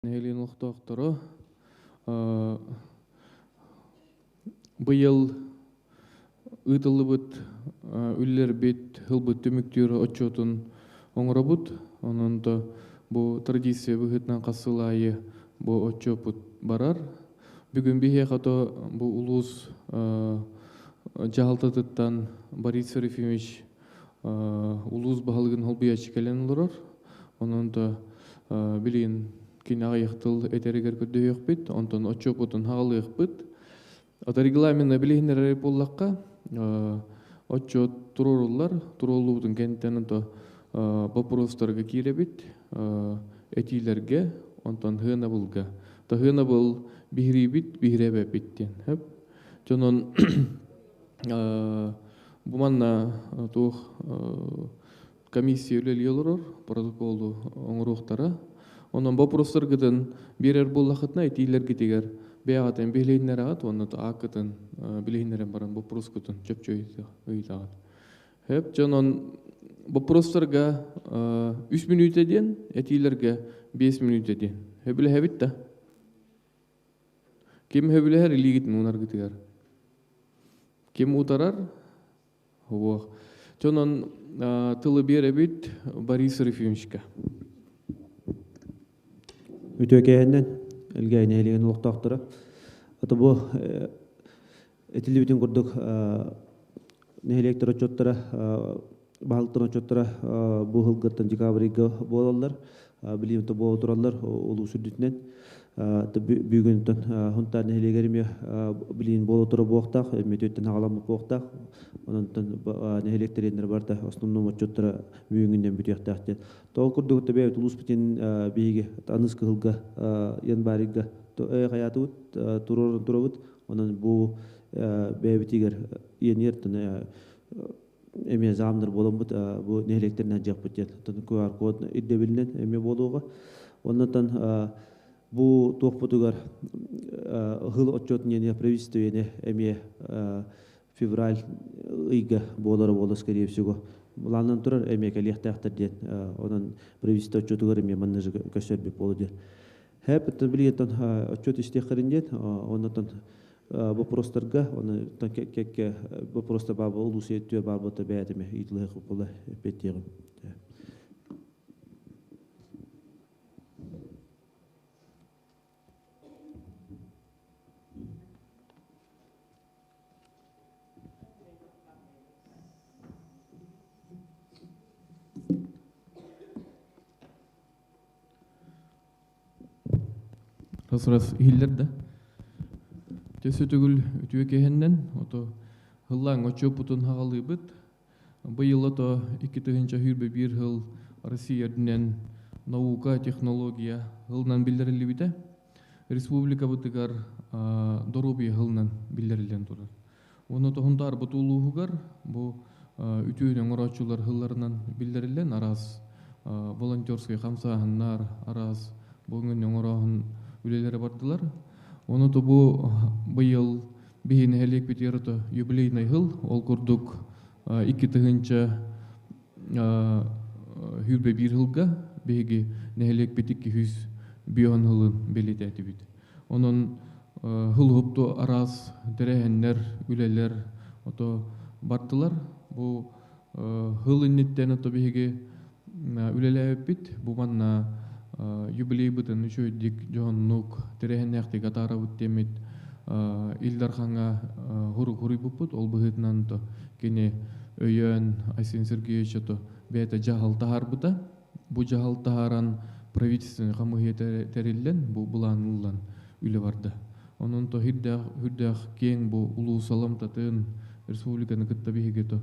Нэһилиэн олохтоохторо быйыл ыытыллыбыт үлэлэрбит ылбыт түмүктүүр отчуотун оҥоробут. Онон да бу традиция быһыытынан хас сыл аайы бу отчуоппут барар. Бүгүн биһиэхэ то бу улуус дьаһалтатыттан Борис Серафимович улуус баһылыгын холбуйааччы кэлэн олорор. Онон да билигин кини аҕыйах тыл этэригэр көрдөһүөхпүт, онтон отчуоппутун хаҕалыахпыт. Ото регламенна билиһиннэрэр буоллахха, отчуот туруоруллар, туруоруллубутун кэнниттэн онто боппуруостарга киирэбит, этиилэргэ, онтон һыанабылга. То һыанабыл биһириибит, биһирэбэппит диэн. Хөп. Дьонон бу манна туох комиссия үлэлии олорор, протоколу оҥоруохтара. Онон боппуруостаргытын биэрэр буоллаххытына этиилэргитигэр бэйэҕитин билиһиннэрэҕит уонна ааккытын билиһиннэрэн баран боппуруоскутун чопчу ыйытаҕыт. Хөп, дьонон боппуруостарга 3 мүнүүтэ диэн, этиилэргэ 5 мүнүүтэ диэн. Сөбүлэһэбит да? Ким сөбүлэһэр илиигитин уунаргытыгар? Ким утарар? Уох. Дьонон тылы биэрэбит Борис Рефимовичка. Үтүө кээһинэн Элгээйи нэһилиэгин олохтоохторо. Ото бу этиллибитин курдук нэһилиэктэр отчуоттара баһылыктар отчуоттара бу сылгыттан декабрьга буолаллар. Билигин буола тураллар улуус үрдүтүнэн. Бүгүнтэн Хунтаар нэһилиэгэр эмиэ билигин буола турар буолуохтаах, мүтүөттэн хаҕаламмыт буолуохтаах. Онон нэһилиэктэриннэр барыта основном отчуоттара бүгүҥҥүнэн бүтүөхтээх диэн. Тоҕо курдук бэйэбит улууспутун биһиги аныс кыһылга январьга хайаатыбыт туруоран турабыт. Онон бу бэйэбитигэр иэнигэр эмиэ заамнар буоламмыт бу нэһилиэктэринэн дьиэхпит диэн QR код ирдэбилинэн эмиэ буолуоҕа. Оннотон бу туохпутугар ыһыл отчуотун иэнэ правительство иэнэ эмиэ февраль ыйга буолара буолла скорее всего былааннан турар эмиэ кэлиэхтээхтэр диэн онон правительство отчуотугар эмиэ манна көстөрбүт буолу диэн. Хэп билигин отчуот истиэххэрин диэн оннотон вопростарга оны кэккэ вопростар баар улуус өттүгэр баар буолта бэйэтиме ыйытылыах буола эппиэттиэҕим. Раз-раз иһиллэр да. Төсө төгүл үтүө киһиннэн, ото һыллааҥ отчуоппутун хаҕалыыбыт. Быйыл ото 2021 сыл Россия үрдүнэн наука, технология сылынан биллэриллибитэ. Республикабытыгар доруобуйа сылынан биллэриллэн турар. Уонна Тоһунтаарбыт улууһугар бу үтүөнү оҥорооччулар сылларынан биллэриллэн араас волонтерскай хамсааһыннар, араас бу өҥөнү оҥорооһун үлэлэрэ бардылар. Ону то бу быйыл биһи нэһилиэкпитигэр ото юбилейный сыл, ол курдук 2021 сылга биһиги нэһилиэкпит 205 сылын бэлиэтээтибит. Онон хылыһыпту араас тэрээһиннэр, үлэлэр ото бардылар. Бу хыл инниттэн ото биһиги үлэлээбиппит. Бу манна юбилейбытын үчүгэйдик, дьоһуннук, тэрээһиннээхтик атаарабыт диэммит Ил Дархаҥҥа хуруйбуппут. Ол быһыытынан то кини өйөөн Айсен Сергеевич ото бэйэтэ дьаһал таһаарбыта. Бу дьаһал таһааран правительственный хамыыһыйа тэриллэн, бу былааныллан үлэ барда. Онон то хүрдээх киэҥ бу улуус саламтатын республиканы кытта биһиги то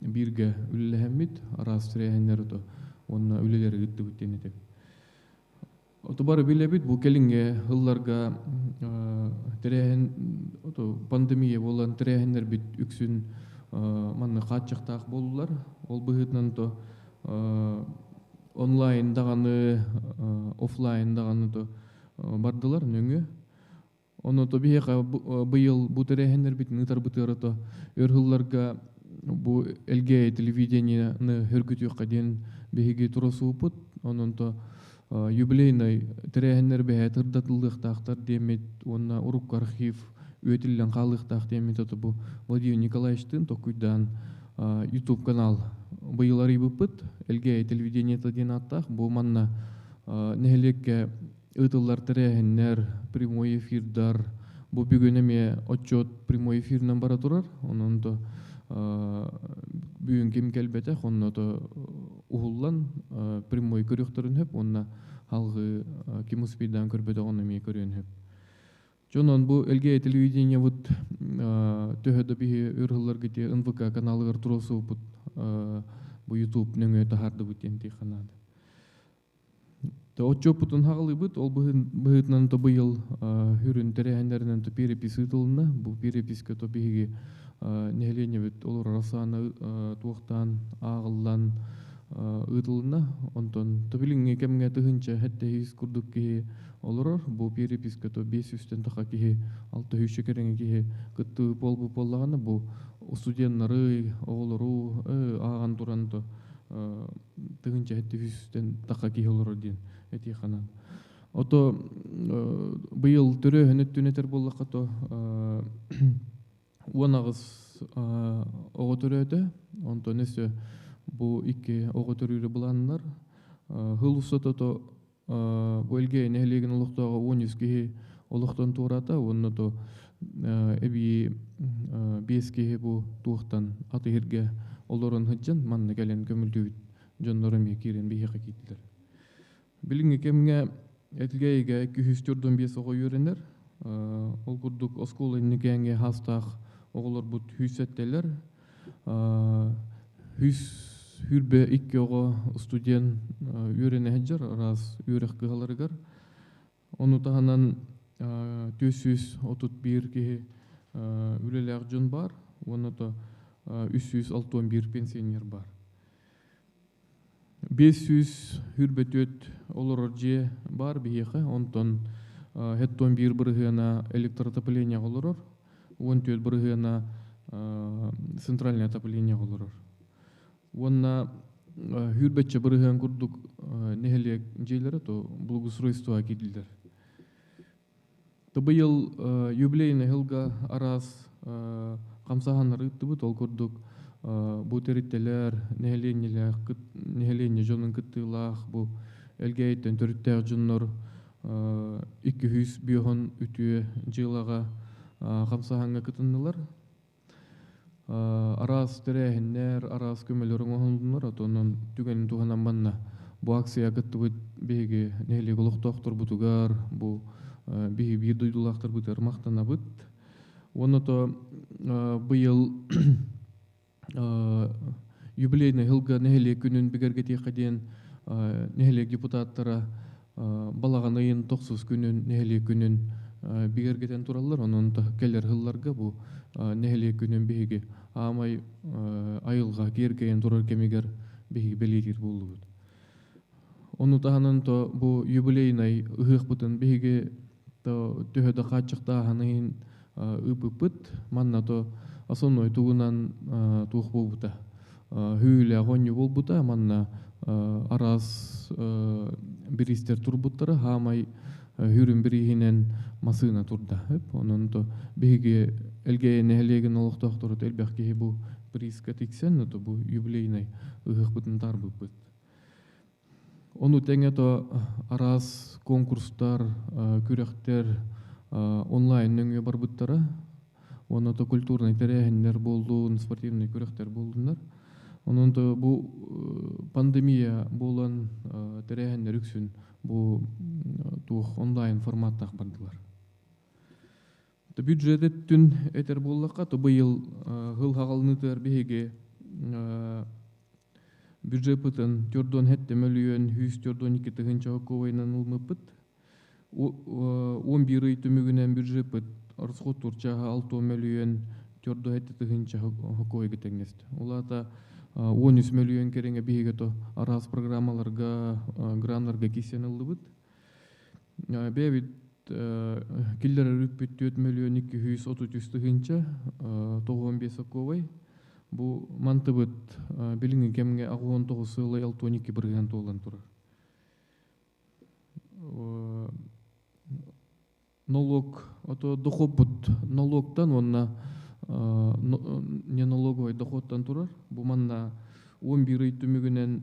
бииргэ үлэлэһэммит, араас тэрээһиннэри то уонна үлэлэри ыыттыбыт диэн этим. Ото бары билэбит, бу кэлиҥҥи сылларга тэрээһин пандемия буолан тэрээһиннэрбит үксүн манна хааччахтаах буоллулар. Ол быһыытынан то онлайн даҕаны, офлайн даҕаны то бардылар нөҥүө. Ону то биһиэхэ быйыл бу тэрээһиннэрбитин ыытарбытыгар то өр сылларга бу ЛГ телевидениены хөргүтүөххэ диэн биһиги турасууппут. Онон то Юбилейнай тэрээһиннэр бэһэ тырдатыллыахтаахтар диэммит уонна урукку архив үөтүллэн хаалыахтаах диэммит ото бу Владимир Николаевичтыын токкуйдаан YouTube канал быйыл арыйбыппыт. Элгээйи телевидениета диэн ааттаах. Бу манна нэһилиэккэ ыытыллар тэрээһиннэр, прямой эфирдар, бу бүгүн эмиэ отчет прямой эфиринэн бара турар. Онон то бүгүн ким кэлбэтэх, онно то уһуллан прямой көрүөхтэрин сөп уонна халгы ким успейдаан көрбөтөх онно эмиэ көрүөн сөп. Дьонон бу Элгээйи телевидениебыт төһө да биһи өр сылларга ити НВК каналыгар туруорсубуппут бу YouTube нөҥүө таһаардыбыт диэн тиэххэ наада. Отчуоппутун хаҕалыыбыт, ол быһыытынан то быйыл хүрүн тэрээһиннэринэн то перепись ыытылынна. Бу переписка то биһиги нэһилиэнньэбит олорор ахсаана туохтаан ааҕыллан ыытылынна. Онтон то билиҥҥи кэмҥэ тыһыынча 700 курдук киһи олорор. Бу переписка то 500-тэн таха киһи, 600 кэриҥэ киһи кыттыы буолбут буоллаҕына, бу студеннары, оҕолору ааҕан туран то тыһыынча 700-тэн таха киһи олорор диэн этиэххэ наада. Ото быйыл төрөөһүн өттүн этэр буоллахха то 18 оҕо төрөөтө, онтон өссө бу икки оҕо төрүүрү былааннар. Хыл устата то бу Элгээйи нэһилиэгин олохтооҕо 13 киһи олохтон туораата, уонна то эбии 5 киһи бу туохтан ат иһиргэ олорон сылдьан манна кэлэн көмүллүбүт дьоннор эмиэ киирэн биһиэхэ киирдилэр. Билиҥҥи кэмҥэ Элгээйигэ 245 оҕо үөрэнэр. Ол курдук оскуола инникээҥҥи хаастаах оҕолорбут 107-лэр. 122 оҕо студент үөрэнэ сылдьар араас үөрэх кыһаларыгар. Ону таһынан 431 киһи үлэлээх дьон баар уонна то 361 пенсионер баар. 524 олорор дьиэ баар биһиэхэ, онтон 71 бырыһыана электроотоплениеҕа олорор, 14 бырыһыана центральное отоплениеҕа олорор. Уонна сүүрбэччэ бырыһыан курдук нэһилиэк дьиэлэрэ то благоустройствоҕа киирдилэр. Быйыл юбилейный сылга араас хамсааһыннар ыыттыбыт. Ол курдук бу тэрилтэлэр, нэһилиэнньэлээх, нэһилиэнньэ дьонун кыттыылаах бу Элгээйиттэн төрүттээх дьоннор 205 үтүө дьыалаҕа хамсааһыҥҥа кытыннылар. Араас тэрээһиннэр, араас көмөлөр оҥоһуллуннар, отонон түгэнин туһанан манна бу акция кыттыбыт биһиги нэһилиэк олохтоохторбутугар, бу биһи биир дойдулаахтарбытыгар махтанабыт. Уонна то быйыл юбилейный сылга нэһилиэк күнүн бигэргэтиэххэ диэн нэһилиэк депутаттара балаҕан ыйын тохсус күнүн нэһилиэк күнүн бигэргэтэн тураллар. Онон кэлэр сылларга бу нэһилиэк күнүн биһиги аамай айылҕа киэркэйэн турар кэмигэр биһиги бэлиэтиир буоллубут. Ону таһынан то бу юбилейнай ыһыахпытын биһиги то төһө да хааччахтааһын иһин ыыппыппыт. Манна то основной тугунан туох буолбута. Хүүлээх оонньуу буолбута. Манна араас бириистэр турбуттара. Хаамай хүрүн бирииһинэн масыына турда. Онон то биһиги Элгээйи нэһилиэгин олохтоохтору элбэх киһи бу прииска тиксэн, то бу юбилейнай ыһыахпытын таарбыппыт. Ону тэҥэ то араас конкурстар, күрэхтэр онлайн нөҥүө барбыттара. Уонна то культурнай тэрээһиннэр буоллун, спортивнай күрэхтэр буоллуннар. Онон то бу пандемия буолан тэрээһиннэр үксүн бу туох онлайн форматтаах бардылар. Бюджет өттүн этэр буоллахха, то быйыл сыл хаҕалыныытыгар биһиги бюджеппытын 47 мөлүйүөн 142 тыһыынча сокуобайынан ылмыппыт. 11 ый түмүгүнэн бюджеппыт расходтуур чааһа 6 мөлүйүөн 47 тыһыынча сокуобайга тэҥнэстэ. Ол аата 13 мөлүйүөн кэриҥэ биһиги то араас программаларга, граннарга киирсэн ыллыбыт. Бэйэбит киллэрэр үппүт 4 мөлүйүөн 233 тыһыынча 95 сокуобай. Бу мантыбыт билиҥҥи кэмҥэ 89 сыалай 62 бырыһыан туолан турар. Налог ото дохуоппут налогтан уонна неналоговай доходтан турар. Бу манна 11 ый түмүгүнэн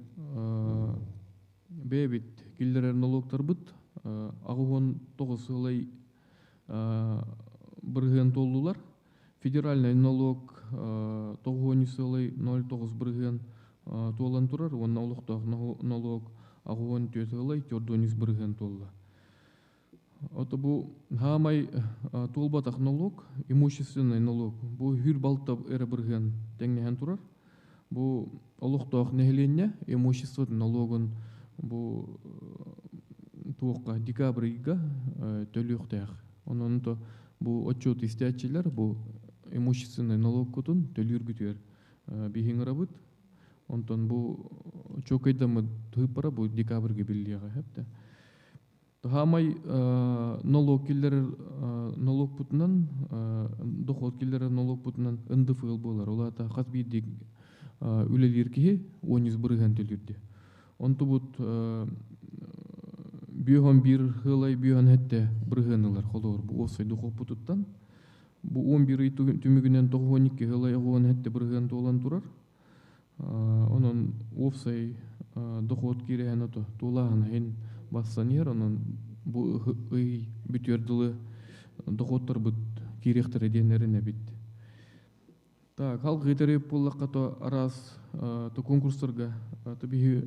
бэйэбит киллэрэр налогтарбыт 89 сылай бырыһыан туоллулар. Федеральный налог 9,09 бырыһыан туолан турар уонна олохтоох налог 84,4 бырыһыан туолла. Ото бу хаамай туолбатах налог, имущественный налог, бу хүр балта эрэ бырыһыан тэҥнэһэн турар. Бу олохтоох нэһилиэнньэ имущество налогун бу туохха декабрь ыйга төлүөхтээх. Онон то бу отчет истээччилэр бу имущественный налогкутун төлүүргүтүгэр биһиҥ ырабыт. Онтон бу чокайдаммыт тыыппара бу декабрьга биллиэҕэ хэптэ. Хаамай налог киллэрэр налогпутунан, доход киллэрэр налогпутунан НДФЛ буолар. Ол аата хас биирдии үлэлиир киһи 13 бырыһыан төлүүрдэ. Онтубут бүөһөн биир хылай бүөһөн хэттэ бырыһыан ылар холоор бу уопсай дохуоппутуттан. Бу 11 ый түмүгүнэн 92 хылай 17 бырыһыан туолан турар. Онон уопсай дохуот киирэһэн ото туулааһын иһин бассан иһэр, онон бу ый бүтүөр дылы дохуоттарбыт киириэхтэрэ диэн эрэнэбит. Так, халгыы төрүп буоллахха то араас то конкурстарга то биһи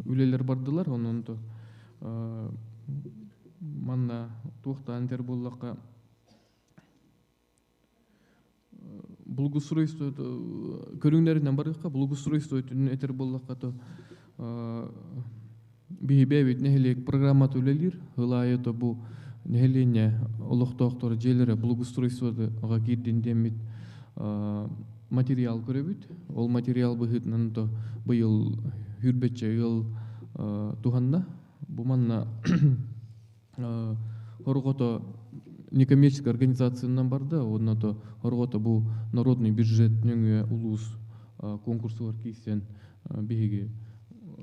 үлэлэр бардылар, онон то манна туохтаан этэр буоллахха Благоустройство көрүҥнэринэн барыахха, благоустройство өттүнэн этэр буоллахха то биһи бэйэбит нэһилиэк программата үлэлиир. Сыл аайы то бу нэһилиэнньэ олохтоохторо дьиэлэрэ благоустройствоға киирдин диэммит материал көрөбүт. Ол материал быһыытынан то быйыл хүрбэччэ ыал туһанна. Бу манна Хорҕото некоммерческай организациянан барда, уонна то хорҕото бу народный бюджет нөҥүө улуус конкурсугар киирсэн биһиги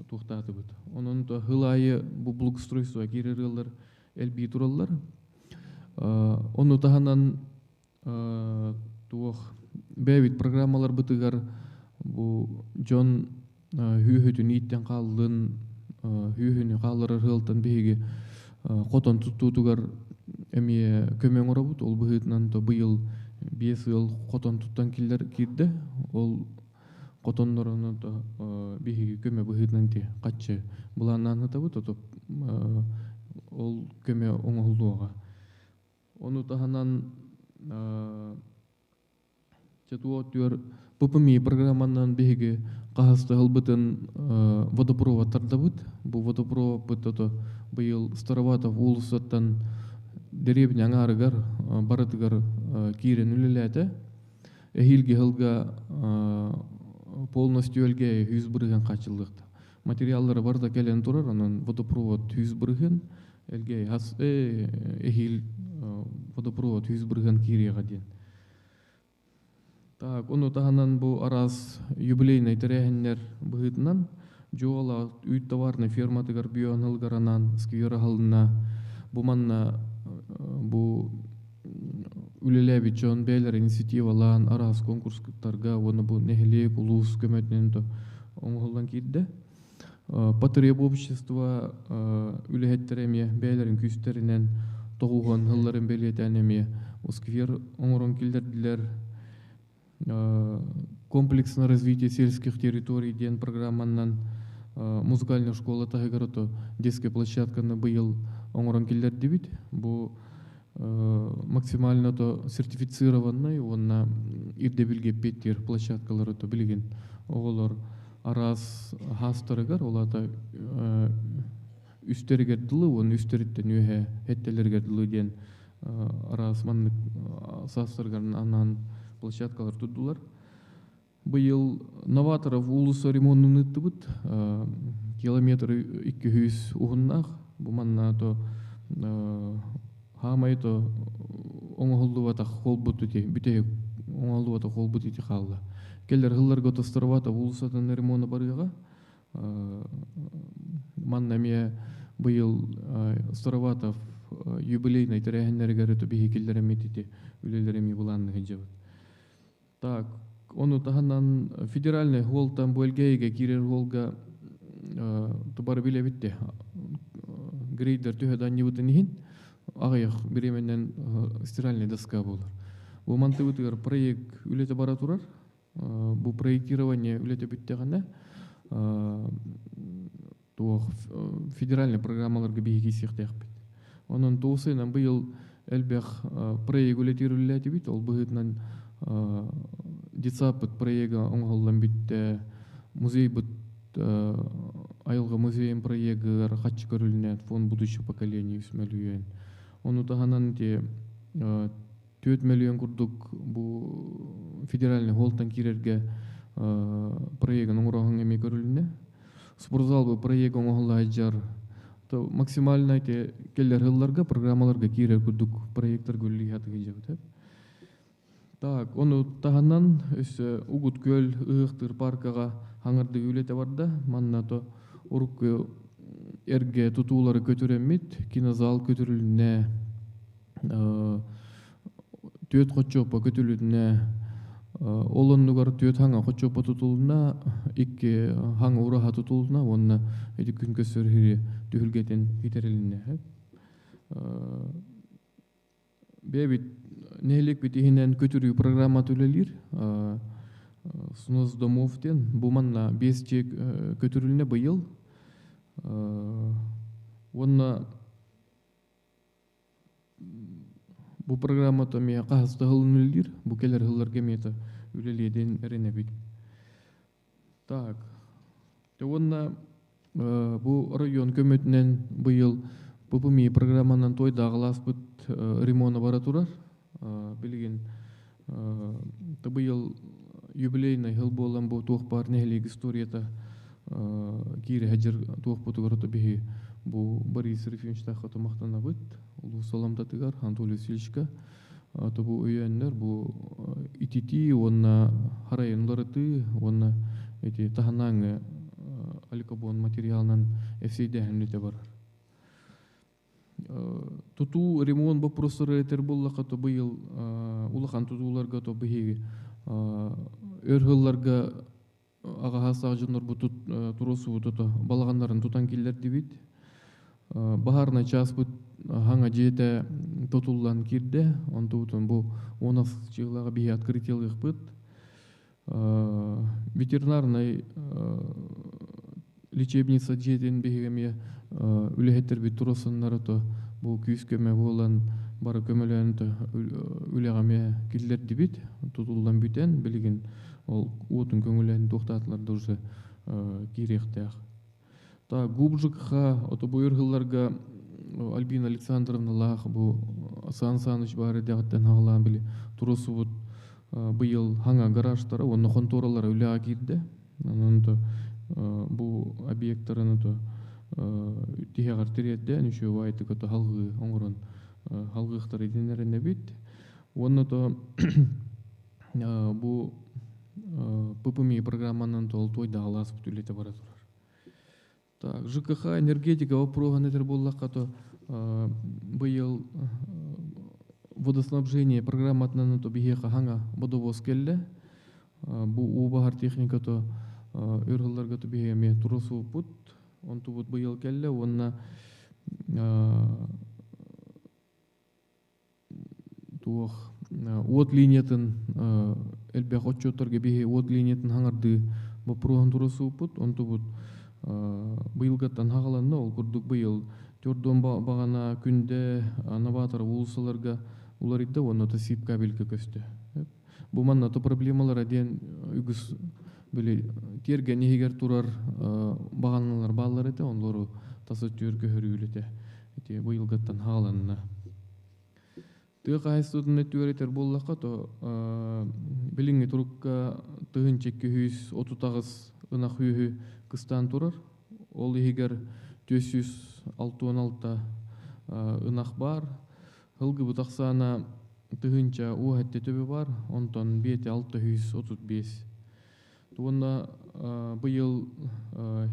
туохтаатыбыт. Онон то сыл аайы бу благоустройство киирэр ыаллар элбии тураллар. Ону таһынан туох бэйэбит программаларбытыгар бу дьон хүүһүтүн ииттэн хааллын хүүһүнү хаалларар ыалтан биһиги хотон туттуутугар эмиэ көмө оҥоробут. Ол быһыытынан то быйыл 5 ыал хотон туттан киллэр киирдэ. Ол хотоннорун то биһиги көмө быһыытынан ти хаччы былааннаан ытабыт, ото ол көмө оҥоһуллуоҕа. Ону таһынан Четуо түөр ППМИ программанан биһиги хаһыстыһылбытын водопровод тардабыт. Бу водопроводпыт ото быйыл Староватов уулуссаттан дэриэбинэ аҥаарыгар барытыгар киирэн үлэлээтэ. Эһиилги сылга полностью өлгө 100 бырыһыан хааччыллыахта. Материаллары барыта кэлэн турар, онон водопровод 100 бырыһыан элгэ хас эһиил водопровод 100 бырыһыан киириэҕэ диэн. Так, ону таһынан бу араас юбилейнай тэрээһиннэр быһыытынан Дьуола үүт товарнай ферматыгар бүөн ылгаранан сквер аһылынна. Бу манна бу үлэлээбит дьон бэйэлэр инициативалаан араас конкурстарга уонна бу нэһилиэк улуус көмөтүнэн оҥоһуллан киирдэ. Потребобщество үлэһиттэрэ эмиэ бэйэлэрин күүстэринэн тоҕуһан ылларын бэлиэтээн эмиэ сквер оҥорон киллэрдилэр. Комплексное развитие сельских территорий диэн программанан музыкальная школа таһыгар ото детская площадканы быйыл оҥорон киллэрдибит. Бу максимально то сертифицированный уонна ирдэбилгэ эппиэттиир площадкалары то билигин оҕолор араас хаастарыгар, ол аата үстэригэр дылы уонна үстэриттэн үөһэ эттэлэригэр дылы диэн араас маннык саастарыгар анаан площадкалар турдулар. Быйыл Новаторов уулусса ремонтун ыыттыбыт. Километр 200 уһуннаах. Бу манна то хаамай то оҥоһуллубатах холбут ити бүтэһик оҥоһуллубатах холбут ити хаалла. Келлер хылларга Староватов уулуссатын ремонта барыаҕа. Манна эмиэ быйыл Староватов юбилейнай тэрээһиннэригэр өтө биһи киллэрэммит ити үлэлэр эмиэ былаанныыр сылдьабыт. Так, ону таһынан федеральнай суолтан бу Элгээйигэ киирэр суолга бары билэбит де грейдер төһө да анньыбытын иһин аҕыйах бириэмэнэн стиральный доска буолар. Бу мантыбытыгар проект үлэтэ бара турар. Бу проектирование үлэтэ бүттэҕинэ туох федеральный программаларга биһиги киирсиэхтээхпит. Онон туосайынан быйыл элбэх проект үлэтигэр үлэлээтибит. Ол быһыытынан детсадпыт проега оҥоһуллан бүттэ, музейбыт айылҕа музейын проегыгар харчы көрүлүнэн фонд будущего поколения 3 мөлүйүөн. Ону таһынан ити 4 мөлүйүөн курдук бу федеральный суолтан киирэргэ проегын оҥороһун эмиэ көрүлүннэ. Спортзал бу проект оҥоһулла сылдьар. То максимально ити келлер сылларга программаларга киирэр курдук проекттарга үлэлии сылдьабыт. Так, ону таһынан өссө Угут Күөл ыһыахтыыр паркаҕа хаҥардыы үлэтэ барда. Манна то урукку эргэ тутуулары көтүрэммит, кинозал көтүрүлүннэ, түөрт хоччуоппа көтүлүннэ, ол оннугар түөрт хаҥа хоччуоппа тутулунна, икки хаҥа ураһа тутулунна уонна ити күн көстөр сири түһүлгэтин китэрилиннэ. Бэйэбит нэһилиэкпит иһинэн көтүрүү программата үлэлиир. Снос домов диэн бу манна биэс дьиэ көтүрүлүнэ быйыл. Уонна бу программата эмиэ хаһыс да сылын үлэлиир. Бу кэлэр сылларга эмиэ үлэлиэ диэн эрэнэбит. Так, уонна бу оройуон көмөтүнэн быйыл ППМИ программанан туойдааҕылааспыт ремона бара турар. Билигин быйыл юбилейный сыл буолан бу туох баар нэһилиэк историята киирэ сылдьар туохпутугар биһи бу Борис Ефимовичтаахха махтанабыт. Улуус саламтатыгар Анатолий Васильевичка то бу өйөөннөр бу ититии уонна харайын уларытыы уонна эти таһынааҥы алюкобон материалынан эфсейдээһин үлэтэ барар. Тутуу ремонт боппуруостары этэр буоллахха, то быйыл улахан тутууларга то биһиги өр сылларга аҕаһа саах дьоннорбут туруорсубут то балаҕаннарын тутан киллэрдибит. Баһаарынай чааспыт хаҥа дьиэтэ тутуллан киирдэ. Онтубутун бу 10 чыылаҕа биһи открытиелыахпыт. Ветеринарнай лечебница дьиэтин биһиги эмиэ үлэһиттэрбит туруорсаннар то бу күүс көмө буолан бары көмөлөөн үлэҕэ эмиэ киллэрдибит. Тутуллан бүтэн билигин ол уотун көҥүлээн туохтаатылар да уже киириэхтээх. Та Губжикха ото буйур сылларга Альбина Александровналаах бу Сан Саныч баар эрдэҕиттэн хаҕалаан били туруорсубут быйыл хаҥа гаражтара уонна хонтуоралара үлэҕэ киирдэ. Онон то бу объекттарын то тиһэҕэр тириэрдээн үчүгэй баайтык ото халҕыы оҥорон халҕыахтара итиннэринэбит. Уонна то бу ППМИ программанан то туойдааҕылааспыт үлэтэ бара турар. Так, ЖКХ энергетика вопроһун этэр буоллахха, то быйыл водоснабжение программатынан то биһиэхэ хаҥа водовоз кэллэ. Бу уу баһар техника то өр сылларга то биһиэхэ эмиэ туруорсубуппут. Онтубут быйыл кэллэ уонна туох уот линиятын элбэх отчуоттарга биһи уот линиятын хаҥардыы боппуруоһун туруорсубуппут. Онтубут быйылгаттан хаҕаланна. Ол курдук быйыл төрдүөн баҕана Күндэ, Новатор уулуссаларга уларыйда уонна то сип кабелька көстө. Бу манна то проблемалара диэн үгүс били тиэргэн иһигэр турар баҕаналар бааллар этэ, онлору тас өттүгэр көһөрүү үлэтэ ити быйылгаттан хааланна. Тыа хаһаайыстыбатын өттүгэр этэр буоллахха, то билиҥҥи турукка 1238 ынах сүөһү кыстаан турар. Ол иһигэр 466 ынах баар. Сылгыбыт ахсаана 1017 төбө бар, онтон биэтэ 635. Уонна быйыл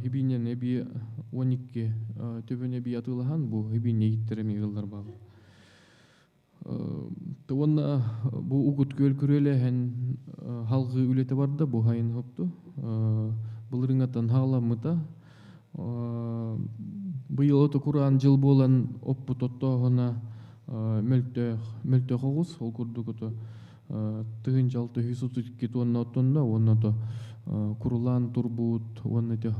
хибинен эби 12 төбөнө эби атыылаһан бу хибинне иттер эми ыллар баалар. Уонна бу угут күөл күрүөлэһэн халгы үлэтэ барда бу хайын хопту. Былырыҥаттан хаҕаламмыта. Быйыл ото кураан дьыл буолан оппут оттооһуна мөлтөөх мөлтөх оҕус ол курдук ото 1632 тонна оттонно уонна ото курулаан турбут уонна ити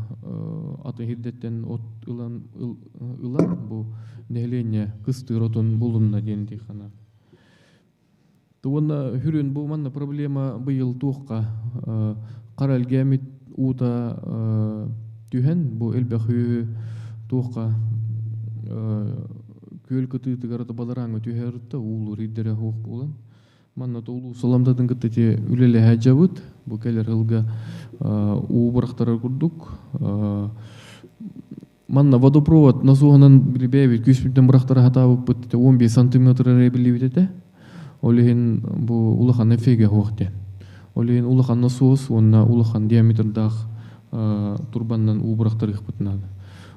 аты иһирдэттэн от ылан ылан бу нэһилиэнньэ кыстыыр отун булунна диэн тихана. Уонна хүрүн бу манна проблема быйыл туохха хара элгээмит уута түһэн бу элбэх үһү туохха күөл кытыытыгар баларааҥҥа түһэртэ уулуур ирдэрэ суох буолан манна улуу саламтатын кытта ити үлэлэһэ дьабыт бу кэлэр ылга уу бырахтарар курдук манна водопровод насуһунан билбээбит күүспүтүн бырахтара хатаабыппыт 15 сантиметр эрэ билибит этэ. Ол иһин бу улахан эфеге суох диэн. Ол иһин улахан насос уонна улахан диаметрдаах турбаннан уу бырахтарыахпыт наада.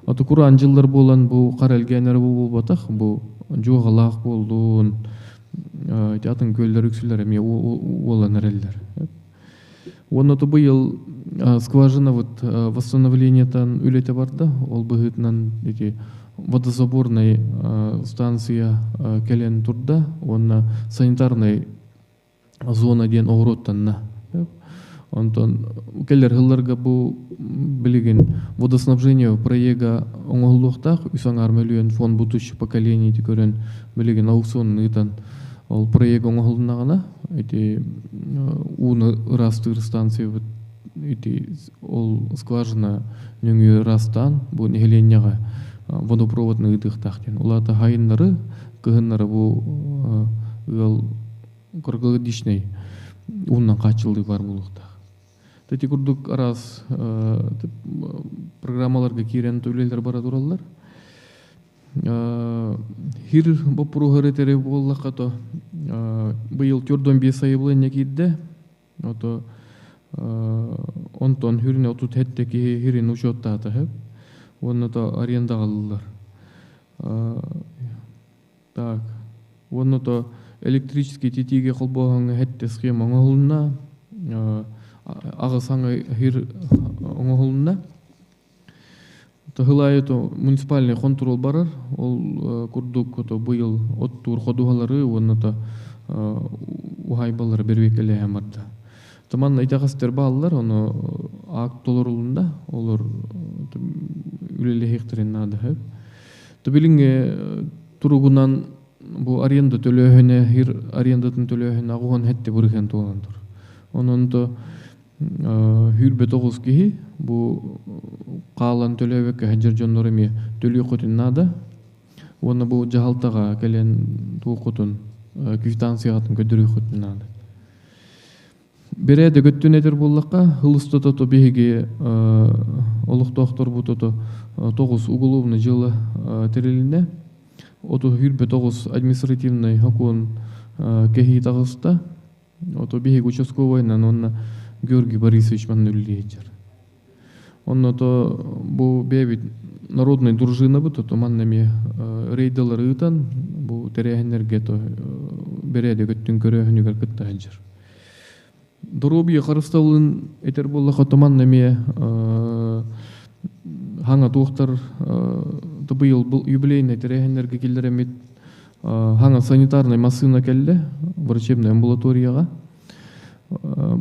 Ото кураан дьыллар буолан бу хара элгээннэр бу буолбатах, бу дьуоҕалаах буоллун, ити атын күөллэр үксүлэр эмиэ уолан эрэллэр. Уонна то быйыл скважина вот восстановлениетан үлэтэ барда. Ол быһыытынан ити водозаборный станция кэлэн турда уонна санитарный зона диэн оҕуруоттанна. Онтон кэлэр сылларга бу билигин водоснабжение проега оҥоһуллуохтаах үс аҥаар мөлүйүөн фонд будущих поколений көрөн билигин аукцион ыытан ол проект оҥоһулуннаҕына ити ууну ыраастыыр станциябыт ити ол скважина нөҥүө ыраастаан бу нэһилиэнньэҕэ водопроводны ыытыахтаах диэн. Улаата хайыннары кыһыннары бу ыал круглогодичный ууннан хааччыллыы бар буолуохтаах. Ити курдук араас программаларга киирэн үлэлэр бара тураллар. Хир боппуруоһары этери буоллахха то быйыл төрдөн биэс сайабылыанньа киирдэ. Ото онтон хүрүнэ 37 киһи хирин учуоттаата хөп. Уонна то арендаҕа ыллылар. Так. Уонна то электрический титиигэ холбооһуҥҥа хэттэ схема оҥоһулунна. Аҕыс аҥы хир оҥоһулунна. Тыһылайы то муниципальный хонтуруол барар. Ол курдук то быйыл оттуур ходуһалары уонна то уһайбалары бэрбиэккэлэһэн барда. Туманна итэҕэстэр бааллар, ону акт толорулунда, олор үлэлэһиэхтэрин наада сөп. То билиҥҥи туругунан бу аренда төлөөһүнэ, хир арендатын төлөөһүнэ 87 бырыһыан туолан тур. Онон то 29 киһи бу хаалан төлөөбөккө сылдьар дьоннор эмиэ төлүөххүтүн наада. Уонна бу дьаһалтаҕа кэлэн туоххутун квитанцияҕытын көрдөрүөххүтүн наада. Бэрээдэк өттүн этэр буоллахха, сыл устата то биһиги олохтоохторбут ото тоҕус уголовный дьыала тэрилиннэ. Ото 29 административнай сокуон кэһии таҕыста. Ото биһиги участковайынан уонна Георгий Борисович манна үлэлиир. Онно то бу бэйэбит народный дружинабыт, ото манна эмиэ рейдалары ыытан, бу тэрээһиннэргэ то бэрээдэк өттүн көрөөһүнүгэр кытта сылдьар. Доруобуйа харыстабылын этэр буоллахха, то манна эмиэ хаҥа туохтар быйыл юбилейный тэрээһиннэргэ киллэрэммит хаҥа санитарнай массыына кэллэ врачебный амбулаторияҕа.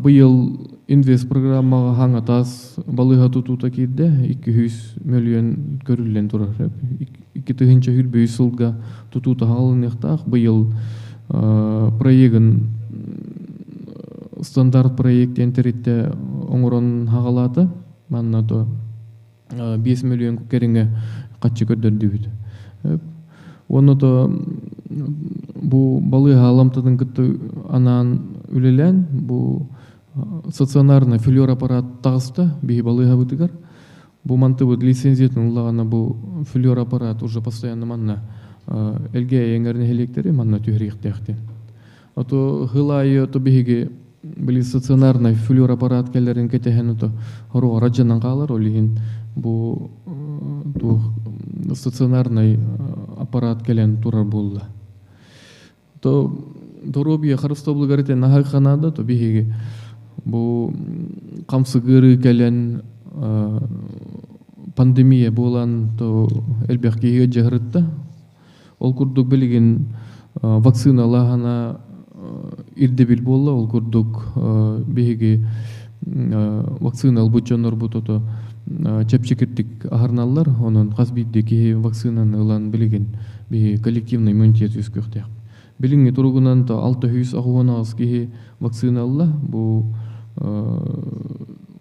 Быйыл инвест программаҕа хаҥа таас балыыһа тутуута киирдэ, 200 мөлүйүөн көрүллэн турар. 2023 сылга тутуута хаалыныахтаах. Быйыл проегын стандарт проект диэн тэрилтэ оҥорон хаҕалаата. Манна то 5 мөлүйүөн кэриҥэ хаччы көрдөрдүбүт. Уонна то бу балыыһа аламтатын кытта анаан үлэлээн бу стационарный флер аппарат таҕыста биһи балыыһабытыгар. Бу мантыбыт лицензиятын ыллаҕына бу флер аппарат уже постоянно манна Элгээйи эҥэр нэһилиэктэри манна түһэриэхтээхтин. Ото хыл аайы ото биһиги били стационарнай флюр аппарат кэлэрин кэтэһэн ото хоруора дьанан хаалар, ол иһин бу туох стационарнай аппарат кэлэн турар буолла. То доруобуйа харыстабылыгар ити наһаа ханаада, то биһиги бу хамсыгыры кэлэн пандемия буолан то элбэх киһигэ дьаһырытта. Ол курдук билигин вакциналааһына ирдэбил буолла, ол курдук биһиги вакцина ылбыт дьоннорбут ото чэпчэкирдик аһарыналлар, онон хас биирдии киһи вакцинаны ылан билигин биһи коллективный иммунитет үөскүөхтээх. Билиҥҥи туругунан то 668 киһи вакцина ылла, бу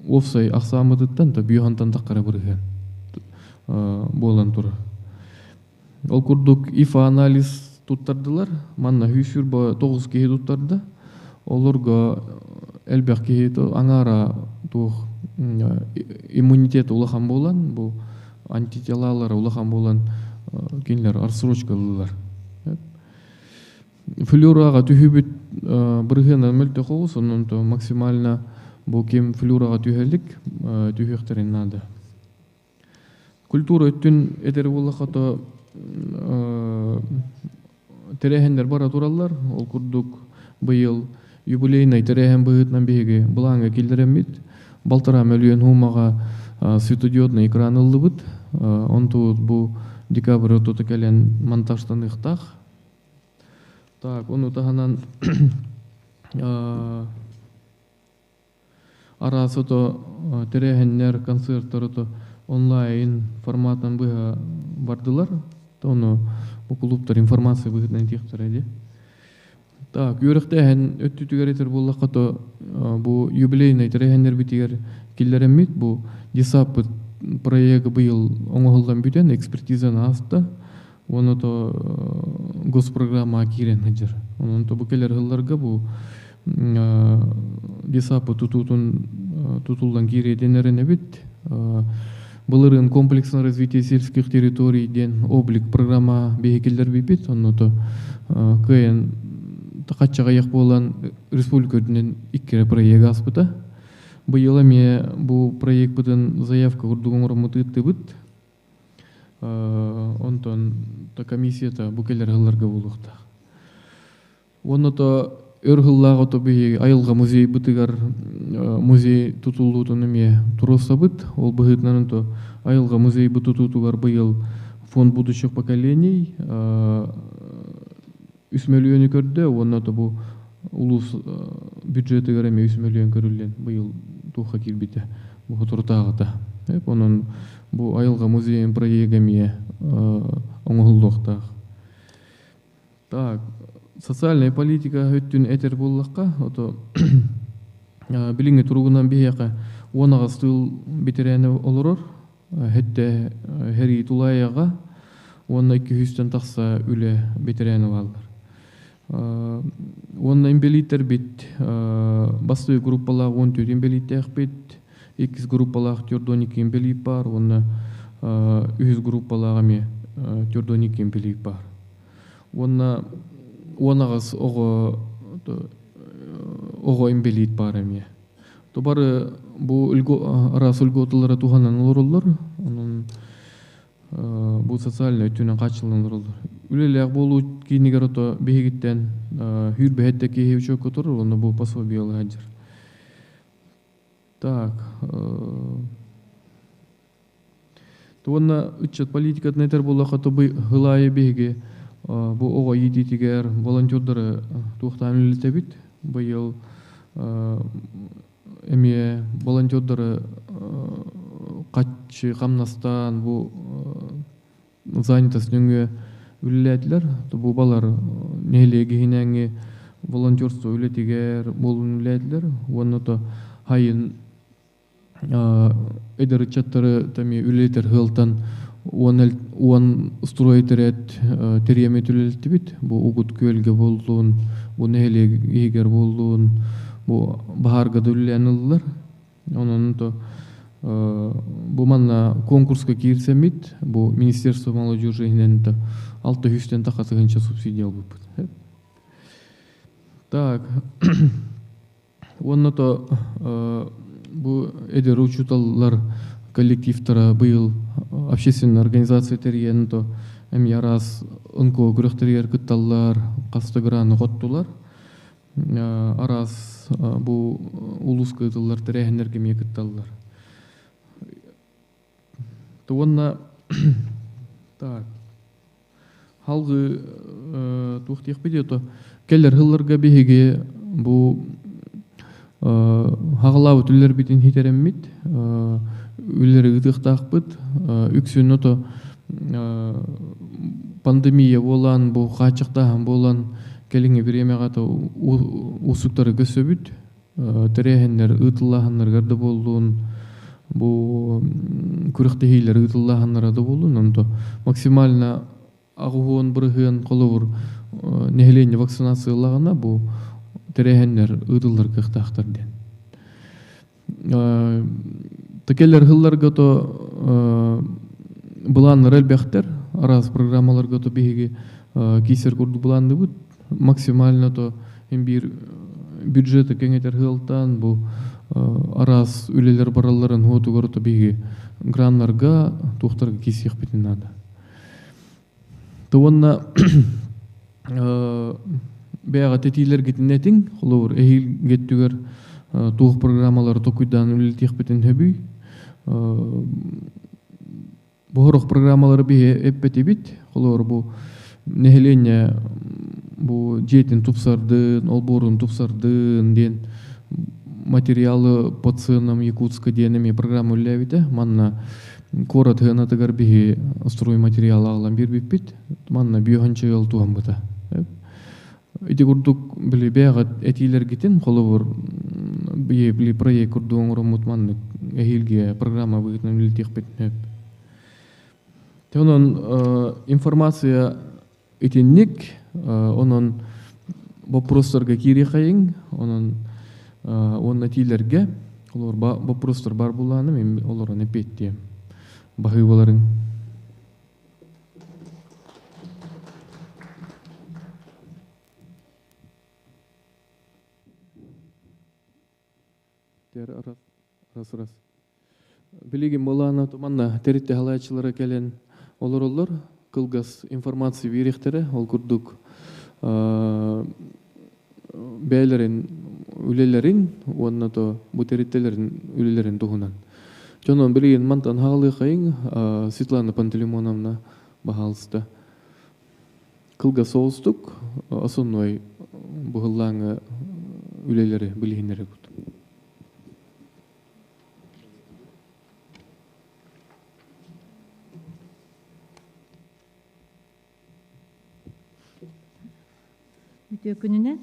уопсай ахсааммытыттан то бүйөхантан таххара бырыһыан буолан турар. Ол курдук ИФА-анализ туттардылар. Манна 129 киһи туттарда. Олорго элбэх киһи аҥаара туох иммунитет улахан буолан, бу антителалара улахан буолан кинилэр отсрочка ыллылар. Флюраҕа түһүүбүт бырыһыана мөлтөх оҕус, онон то максимально бу ким флюраҕа түһэлик түһүөхтэрин наада. Культура өттүн этэр буоллахха то тэрээһиннэр бара тураллар. Ол курдук быйыл юбилейнай тэрээһин быһыытынан биһиги былааҥҥа киллэрэммит 1,5 мөлүйүөн суумаҕа светодиодный экран ыллыбыт. Онтубут бу декабрь ортото кэлэн монтажтаныахтаах. Так, ону таһынан араас ото тэрээһиннэр, концерттар ото онлайн форматынан быһа бардылар. Ону бу клубтар информация быһыытынан этиэхтэрэ дии. Так, үөрэхтээһин өттүтүгэр этэр буоллахха то бу юбилейнай тэрээһиннэрбитигэр киллэрэммит бу ДИСАПпыт проегы быйыл оҥоһуллан бүтэн экспертизаны ааста. Уонна то госпрограммаҕа киирэн сылдьар. Онон то бу кэлэр сылларга бу ДИСАПы тутуутун тутуллан киириэтин эрэнэбит. Былырыын комплексное развитие сельских территорий диэн облик программа биһикиллэрбиппит. Онно то кыайан хаччаҕайах буолан республика үрдүнэн икки проект ааспыта. Быйыл эмиэ бу проекпытын заявка курдук оҥороммут ыыттыбыт. Онтон то комиссията бу кэлэр сылларга буолуохтаах. Уонна то өр сыллаах ото биһиги айылҕа музейбытыгар музей тутуллуутун эмиэ туруорсабыт. Ол быһыытынан то айылҕа музейбыт тутуутугар быйыл фонд будущих поколений 3 мөлүйүөнү көрдө уонна то бу улуус бюджетыгар эмиэ 3 мөлүйүөн көрүллэн быйыл туохха киирбитэ бу соторутааҕыта. Онон бу айылҕа музейын проега эмиэ оҥоһуллуохтаах. Так, социальная политика өттүн этэр буоллахха, ото билиҥҥи туругунан биһиэхэ 18 тыыл бэтэрээнэ олорор, хэттэ сэрии тулаайаҕа уонна 200-тэн тахса үлэ бэтэрээнэ бааллар. Уонна инбэлииттэрбит бастакы группалаах 14 инбэлииттээхпит, иккис группалаах 42 инбэлиит баар уонна үһүс группалаах эмиэ 42 инбэлиит баар. Уонна 18 оҕо оҕо инбэлиит баар эмиэ. То бары бу араас льготалары туһанан олороллор. Онон бу социальный өттүнэн хааччыллан олороллор. Үлэлээх буолуу киинигэр ото биһигиттэн 27 киһи учуокка турар, уонна бу пособиелы сылдьар. Так, уонна ыччат политикатын этэр буоллахха, то бу сыл аайы биһиги бу оҕо иитиитигэр волонтердары туохтаан үлэлэтэбит. Быйыл эмиэ волонтердары хаччы хамнастаан бу занятость нөҥүө үлэлээтилэр. Бу балар нэһилиэги иһинээҥҥи волонтерство үлэтигэр буолун үлэлээтилэр. Уонна то хайын эдэр ыччаттары эмиэ үлэлэтэр сыалтан 10 стройотряд тэрийэммит үлэлэттибит. Бу Угут Күөлгэ буоллун, бу нэһилиэк иһигэр буоллун, бу баһаарга да үлэлээн ыллылар. Онон то бу манна конкурска киирсэммит, бу Министерство молодежи иһинэн то 600-тэн тахса тыһыынча субсидия ылбыппыт. Так, Уонна то бу эдэр учууталлар коллективтара быйыл общественная организация тэрийэн то эмиэ араас НКО күрэхтэригэр кытталлар, хас да граны хоттулар. Араас бу улууска ыытыллар тэрээһиннэргэ эмиэ кытталлар. Уонна так Халгыы туох диэхпит то кэлэр сылларга биһиги бу хаҕалаабыт үлэлэрбитин хитэрэммит, үлэлэри ыытыахтаахпыт. Үксүн ото пандемия буолан, бу хааччахтааһын буолан кэлиҥҥи бириэмэҕэ то уустуктары көрсөбүт. Тэрээһиннэр ыытыллааһыннарыгар да буоллун, бу күрэхтэһиилэр ыытыллааһыннара да буоллун, онто максимально 80% холобур нэһилиэнньэ вакцинациялаҕына бу тэрээһиннэр ыытыллар кыахтаахтар диэн. Текелер сылларга то былааннар элбэхтэр, араас программаларга то биһиги киисэр курдук былаанныбыт. Максимально то биир бюджеты кэҥэтэр сыалтан бу араас үлэлэр баралларын хуотугар то биһиги граннарга туохтарга киисиэхпитин наада. То уонна бэйэҕэ тэтиилэргитин этиҥ, холобур, эһиилгиттүгэр туох программалары токуйдаан үлэлэтиэхпитин сөбүй? Бу сорох программалары биһи эппэтибит. Холобур, бу нэһилиэнньэ бу дьиэтин тупсардын, олбуорун тупсардын диэн материалы по ценам Якутска диэн эмиэ программа үлэлээбитэ. Манна куорат сыанатыгар биһи стройматериал аҕалан биэрбиппит. Манна бүөхүнчэ ыал туһаммыта. Ити курдук били бэйэҕит этиилэргитин холобур били проект курдук оҥороммут маннык эһиилгэ программа быһыытынан үлэлэтиэхпит сөп. Онон информация итинник, онон боппуруостарга киириэхэйиҥ, онон уонна этиилэргэ олор боппуруостар бар булааны мен олорон эппиэттиэм. Баһыыбаларыҥ. Раз раз. Билигин былаана манна тэрилтэ халааччылара кэлэн олороллор. Кылгас информация биэриэхтэрэ. Ол курдук бэйэлэрин үлэлэрин уонна то бу тэрилтэлэрин үлэлэрин туһунан. Дьонон билигин мантан хаалыахайыҥ Светлана Пантелеймоновна баһаалыста. Кылгас соҕустук основной быһыллааҥы үлэлэри билиһиннэрэ кут. Үтүө күнүнэн.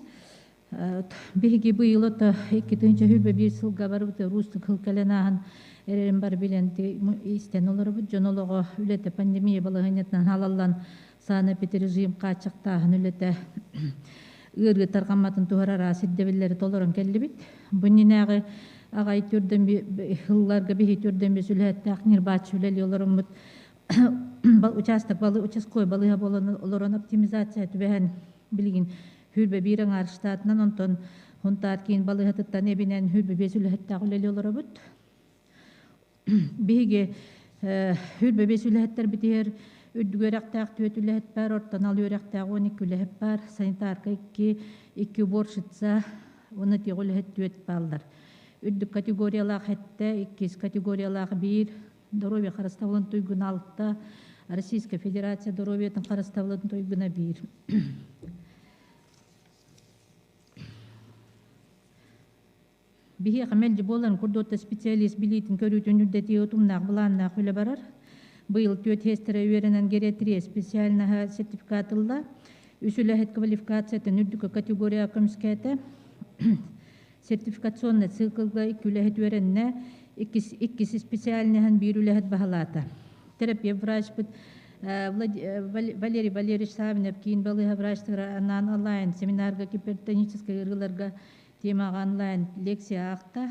Биһиги быйыл ото 2021 сылга барыбыт рус кыл кэлэн ааһан эрэрин бар билэн истэн олоробут. Дьон олоҕо үлэтэ пандемия балаһыанньатынан халаллан санэпидрежим хааччахтааһын үлэтэ ыарыы тарҕамматын туһар араас ирдэбиллэри толорон кэллибит. Бу иннинээҕи аҕай түрдэн сылларга биһи түрдэн бис үлэһэттээх ньырбааччы үлэлии олороммут участок балы участковой балыыһа буолан олорон оптимизация түбэһэн билигин хүрбэ биир аҥаар штатынан онтон Хунтаар киин балыыһатыттан эбинэн хүрбэ биэс үлэһиттээх үлэлии олоробут. Биһиги хүрбэ биэс үлэһиттэрбитигэр үрдүк үөрэхтээх түөрт үлэһит бар, ортон ал үөрэхтээх 12 үлэһит бар, санитарка икки, икки уборщица уонна тиҕ үлэһит түөрт бааллар. Үрдүк категориялаах эттэ, иккис категориялаах биир, Здоровье харыстабылын туйгуна алта, Российская Федерация доруобуйатын харыстабылын туйгуна биир. Биһиэхэ мэлдьи буоларын курдук специалист билиитин көрүүтүн үрдэтии утумнаах былааннаах үлэ барар. Быйыл түөрт сиэстэрэ үөрэнэн гериатрия специальноһа сертификат ылла. Үс үлэһит квалификациятын үрдүкү категорияҕа көмүскээтэ. Сертификационнай циклга икки үлэһит үөрэннэ, иккис, иккис специальноһын биир үлэһит баһылаата. Терапевт врачпыт Валерий Валерьевич Савинов киин балыыһа врачтара анаан онлайн семинарга гипертоническай ыарыыларга темаҕа онлайн лекция аахта.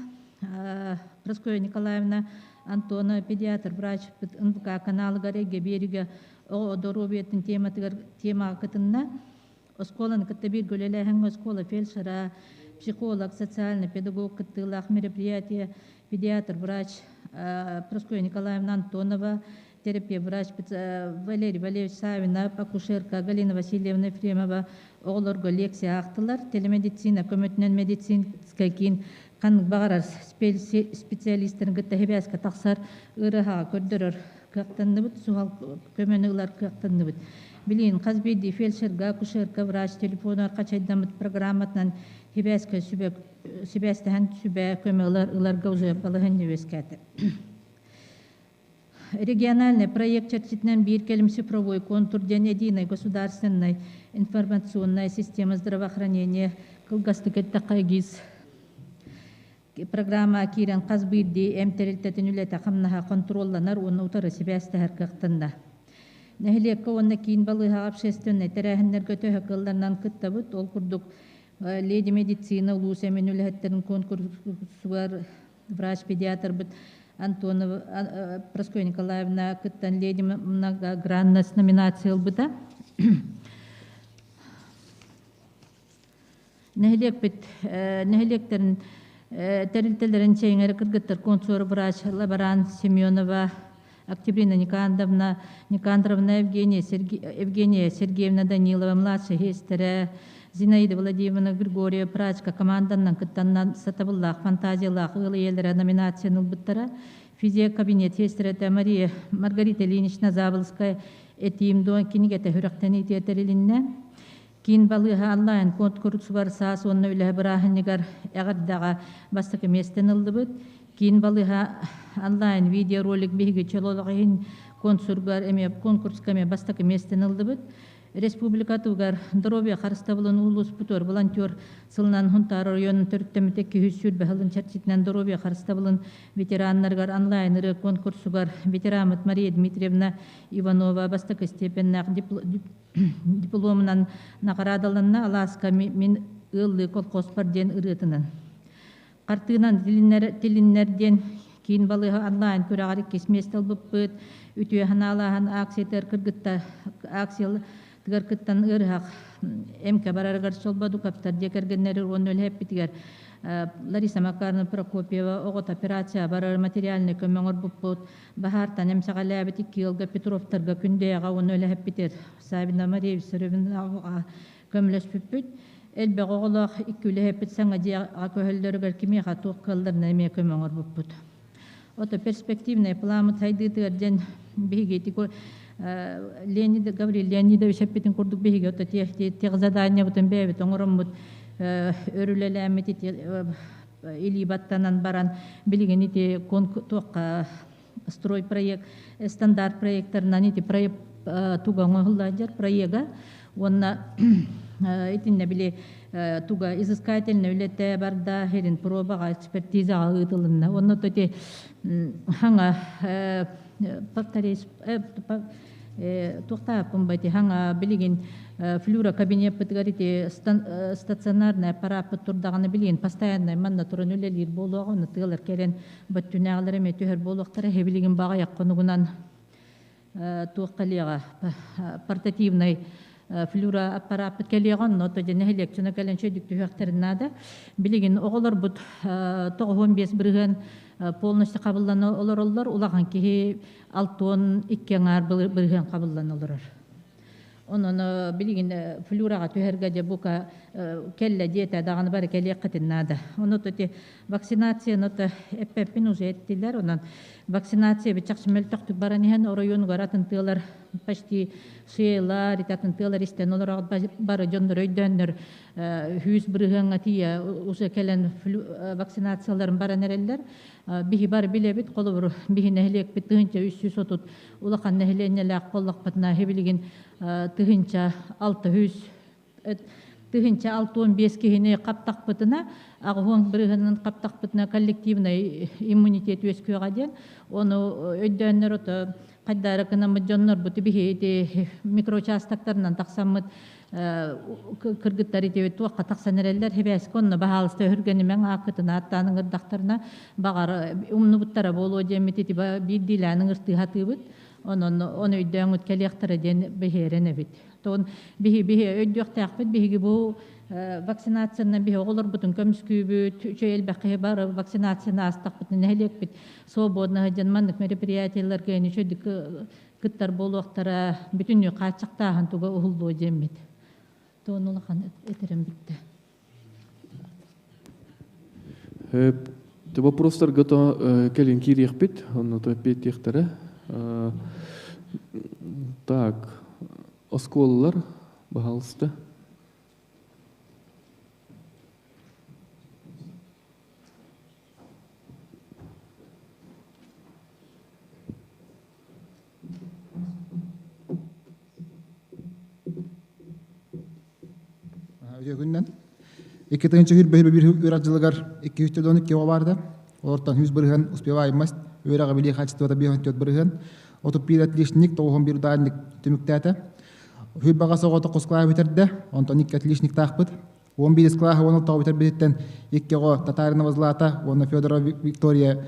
Прасковья Николаевна Антонова педиатр врачпыт НВК каналыгар эйгэ биэригэ оҕо доруобуйатын тематыгар темаҕа кытынна. Оскуоланы кытта бииргэ үлэлээһиҥҥэ оскуола фельдшера Психолог, социальный педагог кыттыылаах мероприятие педиатр врач Прасковья Николаевна Антонова, терапевт врач Валерий Валерьевич Савина, акушерка Галина Васильевна Ефремова оҕолорго лекция аахтылар. Телемедицина көмөтүнэн медицинскэй киин ханнык баҕарар специалистарын кытта сибээскэ тахсар, ыарыһаҕа көрдөрөр кыахтанныбыт, суһал көмөнү ылар кыахтанныбыт. Билигин хас биирдии фельдшерга, акушерка, врач телефонугар хачайдаммыт программатынан сибээскэ сүбэ сибээстэһэн сүбэ көмө ылар ыларга уже балаһыанньа үөскээтэ. Региональный проект чэрчитинэн биир кэлим цифровой контур диэн единой государственной информационная система здравоохранения кылгастык эттэххэ ГИС программа киирэн хас биирдии эм тэрилтэтин үлэтэ хамнаһа хонтуруолланар уонна утары сибээстэһэр кыахтанна. Нэһилиэккэ уонна киин балыыһаҕа общественнай тэрээһиннэргэ төһө кыалларынан кыттабыт. Ол курдук Леди медицина улуус эмин үлэһиттэрин конкурсугар врач-педиатрбыт Антонова Прасковья Николаевна кыттан Леди многогранность номинация ылбыта. Нэһилиэкпит нэһилиэктэрин тэрилтэлэрин чэйиҥэри кыргыттар консуор врач лаборант Семенова Октябрина Никандровна, Никандровна Евгения, Серге... Евгения Сергеевна Данилова младший сиэстэрэ, Зинаида Владимировна Григорьева прачка команданан кыттаннан сатабыллаах фантазиялаах ыал ийэлэрэ номинацияны ылбыттара. Физия кабинет сиэстэрэтэ Мария Маргарита Ильинична Заболоцкая этиим дуон кинигэтэ сүрэхтэниитигэр тэрилиннэ. Киин балыыһа онлайн куонкурсугар саас уонна үлэ бырааһынньыгар эҕэрдэҕэ бастакы миэстэни ыллыбыт. Киин балыыһа онлайн видеоролик биһиги чөл олох иһин консургар эмиэ конкурска эмиэ бастакы миэстэни ыллыбыт. Республикатыгар доруобуйа харыстабылын улууспутугар волонтер сылынан Хунтаар оройуонун төрүттэммитэ 220 сылын чэрчитинэн доруобуйа харыстабылын ветераннарыгар онлайн ырыа конкурсугар ветераммыт Мария Дмитриевна Иванова бастакы степеннээх дипломунан наҕараадаланна Алааска мин ыаллыы колхозпар диэн ырыатынан. Хартыынан тилиннэр диэн киин балыыһа онлайн күрэҕэр иккис миэстэ ылбыппыт. Үтүө санаалааһын акциятыгар кыргытта акциятыгар кыттан ыарыһах МК барарыгар Солбодуковтар дьиэ кэргэннэригэр уонна үлэһиппитигэр Лариса Макаровна Прокопьева оҕото операция барар материальнай көмө оҥорбуппут. Баһаартан эмсэҕэлээбит икки ыалга Петровтарга Күндэйэҕэ уонна үлэһиппитигэр Савина Мария Виссарионовнаҕа көмөлөспүппүт. Элбэх оҕолоох икки үлэһиппит саҥа дьиэҕэ көһөллөрүгэр кимиэхэ туох кыалларынан эмиэ көмө оҥорбуппут. Ото перспективный пламмыт сайдыытыгар диэн биһиги ити Леонид Гаврил Леонидович эппитин курдук биһиги ото тех заданиябытын бэйэбит оҥороммут өр үлэлээммит ити илии баттанан баран билигин ити туохха строй проект стандарт проекттарынан ити проект туга оҥоһуллар проега уонна итиннэ били туга изыскательный үлэтэ барда херин пробаҕа экспертизаҕа ыытылынна уонна то ити хаҥа повторюсь туохтааппын бати хаҥа билигин флюра кабинеппытыгар ити стационарный аппарааппыт турдаҕына билигин постоянно манна туран үлэлиир буолуоҕа онно тыалар кэлэн бөттүнээҕилэр эмиэ түһэр буолуохтара билигин баҕайах хонугунан туох кэлиэҕэ портативный флюра аппарааппыт кэлиэҕэ онно то дьэ нэһилиэк дьоно кэлэн чөйдүк түһүөхтэрин наада билигин оҕолорбут 95% полностью хабыллана олороллор улахан киһи 62 аҥаар бырыһыан хабыллан олорор. Онон билигин флюраҕа түһэргэ дьэ бука кэллэ диэтэ даҕаны бары кэлиэххитин наада. Ону ити вакцинацияны эппэппин уже эттилэр. Онон вакцинация чахчы мөлтөхтүк баран иһэн оройуонугар атын тыалар почти шеялар, атын тыалар истэн олорор бары дьоннор өйдөөннөр 100% тиийэ уже кэлэн вакцинацияларын баран эрэллэр. Биһи бар билэбит, холобур, биһи нэһилиэкпит 1330 улахан нэһилиэнньэлээх буоллахпытына, билигин 1600 1065 киһини хаптахпытына, 80% хаптахпытына коллективный иммунитет үөскүөҕэ диэн, ону өйдөөннөр ото хайдары гынаммыт дьоннорбут биһи ити микроучастоктарынан тахсаммыт кыргыттар ити туохха тахсан эрэллэр хибээскэ онно баһаалыста өһүргэнимэҥ ааккытын ааттаан ыҥырдахтарына баҕар умнубуттара буолуо диэммит ити биирдиилээн ыҥыртыы сатыыбыт онон ону өйдөөҥүт кэлиэхтэрэ диэн биһиэрэн эбит тоон биһи биһи өйдүөхтээхпит биһиги бу Вакцинациянан биһи оҕолорбутун көмүскүүбүт, үчүгэй элбэх киһи бары вакцинацияны аастахпытына нэһилиэкпит свободно сылдьан маннык мероприятиеларга үчүгэйдик кыттар буолуохтара, бүтүннүү хааччахтааһын туга уһуллуо диэммит. Туон улахан этэрим бүттэ. Вопростарга то кэлин киириэхпит, онно то эппиэттиэхтэрэ. Так, оскуолалар, пожалуйста. Үтүө 2021 үөрэх дьылыгар 242 оҕо баарда. Олортон 100 бырыһыан успеваемость, үөрэҕи билии хаачыстыбата 54 бырыһыан, 31 отличник, 91 ударник түмүктээтэ. Хүрбаҕас оҕото косклааһы бүтэрдэ, онтон икки отличниктаахпыт. 11 кылааһы 16 бүтэрбититтэн икки оҕо Татаринова Злата уонна Федорова Виктория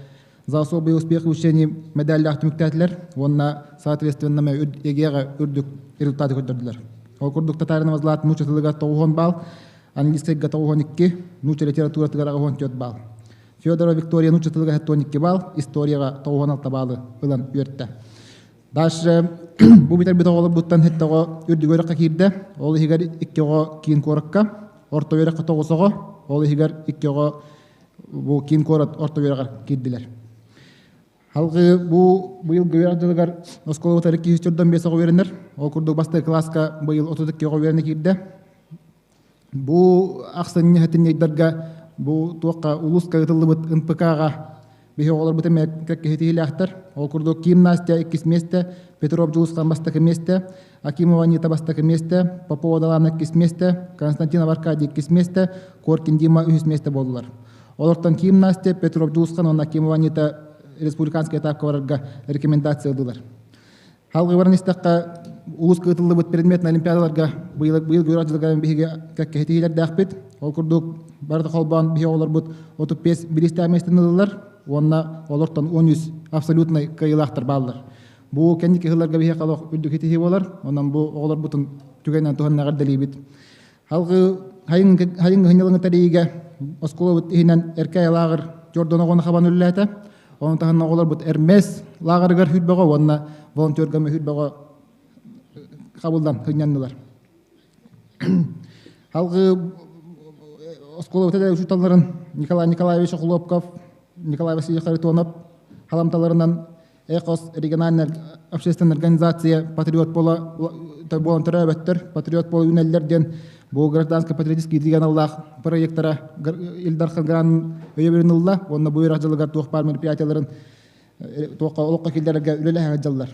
за особый успех в учении медаллаах түмүктээтилэр уонна соответственно ЕГЭ-ҕэ үрдүк результаты көрдөрдүлэр. Ол курдук Татаринова Злата нуучча тылыгар 90 балл, английскайга 92, нуучча литературатыгар 84 балл. Федорова Виктория нуучча тылыгар 72 балл, историяҕа 96 баллы ылан үөртэ. Дальше бу бүтэрбит оҕолорбуттан сэттэ оҕо үрдүк үөрэххэ киирдэ. Ол иһигэр икки оҕо киин куоракка, орто үөрэххэ тоҕус оҕо, ол иһигэр икки оҕо бу киин куорат орто үөрэҕэр киирдилэр. Халгыы бу быйылгы үөрэх дьылыгар оскуолабыт 245 оҕо үөрэнэр. Ол курдук бастакы кылааска быйыл 32 оҕо үөрэнэ киирдэ. Бу ахсынньы хэтинньэйдэргэ бу туохха улууска ыытыллыбыт НПК-ҕа биһи оҕолорбут эмиэ кэккэһитиилээхтэр. Ол курдук Ким Настя иккис миэстэ, Петров Дьулусхан бастакы миэстэ, Акимова Анита бастакы миэстэ, Попова Далана иккис миэстэ, Константинов Аркадий иккис миэстэ, Коркин Дима үһүс миэстэ буоллулар. Олортон Ким Настя, Петров Дьулусхан уонна Акимова Анита республиканскай этапка барарга рекомендация ыллылар. Халгы баран истэххэ, улус кыытыллыбыт предметнай олимпиадаларга быйыл быйыл үөрэх дьылыгар биһиги кэккэһитиилэрдээхпит. Ол курдук барыта холбоон биһи оҕолорбут 35 бириистээх миэстэни ыллылар уонна олортон 13 абсолютнай кыайыылаахтар бааллар. Бу кэнники сылларга биһиэхэ олох үрдүк ситиһии буолар. Онон бу оҕолорбутун түгэнинэн туһанан эҕэрдэлиибит. Халгы хайын хайын ыһынньалаҥы тэрийиигэ оскуолабыт иһинэн Эркэй лааҕыр Дьордон оҕону хабан үлэлээтэ. Ону таһынан оҕолорбут Эрмес лааҕырыгар хүрбэҕэ уонна волонтерга хүрбэҕэ хабыллан сынньаннылар. Халгы оскуолабыт эдэр учууталларын Николай Николаевич Охлопков, Николай Васильевич Харитонов халамталарынан Эхос региональная общественная организация патриот буола буолан төрөөбөттөр, патриот буола үүнэллэр диэн бу гражданскай патриотический регионаллаах проектара Ил Дархан гранын өйөбүлүн ылла уонна бу үөрэх дьылыгар туох баар мероприятияларын туохха олоххо киллэрэргэ үлэлэһэ сылдьаллар.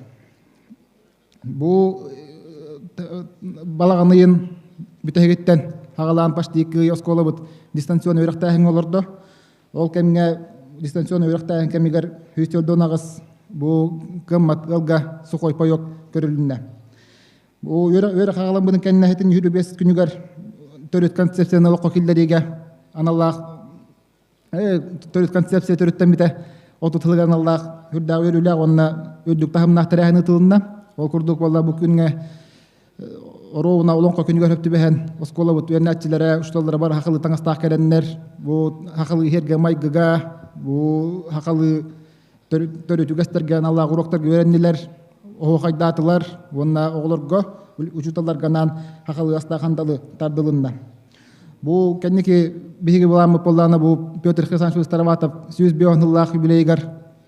Бу балаҕан ыйын бүтэһигиттэн хаҕалаан почти икки ый оскуолабыт дистанционный үөрэхтээһиҥҥэ олордо. Ол кэмҥэ дистанционный үөрэхтээһин кэмигэр 148 бу кыаммат ыалга сухой паёк көрүлүннэ. Бу үөрэх хаҕаламмытын кэннэһитин 25 күнүгэр төрүт концепцияны олоххо киллэриигэ аналлаах төрүт концепция төрүттэммитэ отут сылыгар аналлаах үрдээх үөрүүлээх уонна үрдүк таһымнаах тэрээһин ыытылынна. Ол курдук буолла бу күҥҥэ оруобуна олоҥхо күнүгэр сөп түбэһэн оскуолабыт үөрэнээччилэрэ, учууталлара бары хахылыы таҥастаах кэлэннэр бу хахылыы иһэргэ майгыга, бу хахалыы төрүт үгэстэргэ аналлаах уруоктарга үөрэннилэр, оһуохайдаатылар уонна оҕолорго, учууталларга анаан хахалыы астаах хандалы тардылынна. Бу кэнники биһиги былааммыт буоллаҕына бу Петр Хрисанович Староватов 105 сыллаах юбилейыгар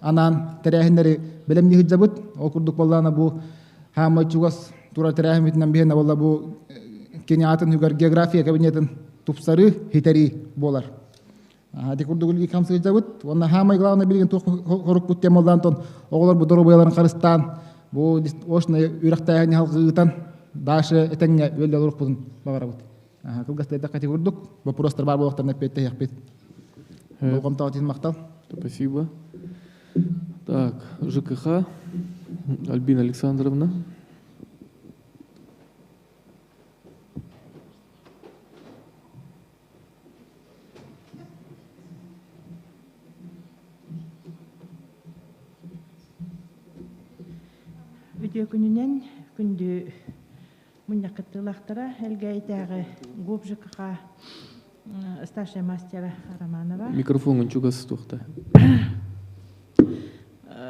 анаан тэрээһиннэри бэлэмнии сылдьабыт. Ол курдук буоллаҕына бу хаамай чугас турар тэрээһиммитинэн биһиэнэ буолла бу кини аатын үгэр география кабинетын тупсарыы, хитэрии буолар. Ити курдук үлэлии хамсыырдабыт. Уонна хаамай главное билигин туох хорукпут тем буоллаан тон оҕолор бу доруобуйаларын харыстаан бу очнай үөрэхтээһини халҕыытан дальше этэҥҥэ үлэлии олоруохпутун баҕарабыт. Кылгас ити курдук вопростар баар буолуохтарына эппиэттэһиэхпит. Болҕомтоҕут иһин махтал. Спасибо. Так, ЖКХ, Альбина Александровна. Үтүө күнүнэн күндү. Мунньах кыттыылаахтара Элгээйитээҕи ГУП ЖКХ старшай мастера Романова. Микрофоҥун чугас туохта.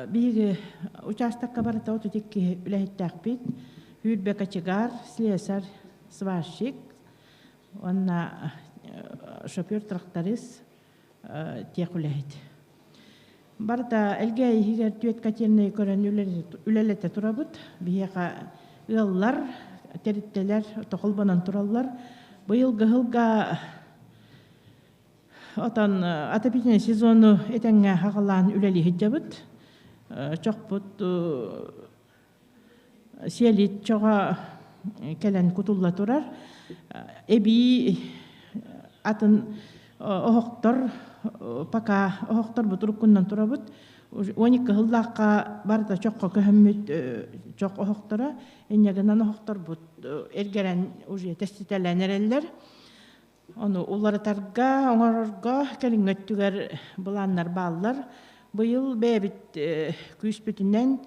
Биһиги учаастакка барыта 32 үлэһиттээхпит. Үүрбэ кочегар, слесарь, сварщик, уонна шофер-тракторист тех үлэһит. Барыта Элгээйи иһигэр түөрт котельнай көрөн үлэлэтэ турабыт. Биһиэхэ ыаллар, тэрилтэлэр тохолбонон тураллар. Быйылгы сылга отон отопительный сезону этэҥҥэ хаҕалаан үлэлии сылдьабыт. Чохпут сиэлит чоҕо кэлэн кутулла турар. Эбии атын оһохтор пока оһохторбут уруккунан турабыт. 12 сыллаахха барыта чоххо көһөммүт чох оһохторо. Инньэ гынан оһохторбут эргэрэн уже тэститэлээн эрэллэр. Ону уларытарга, оҥорорго кэлиҥҥи өттүгэр былааннар бааллар. Быйыл бэйэбит күүспүтүнэн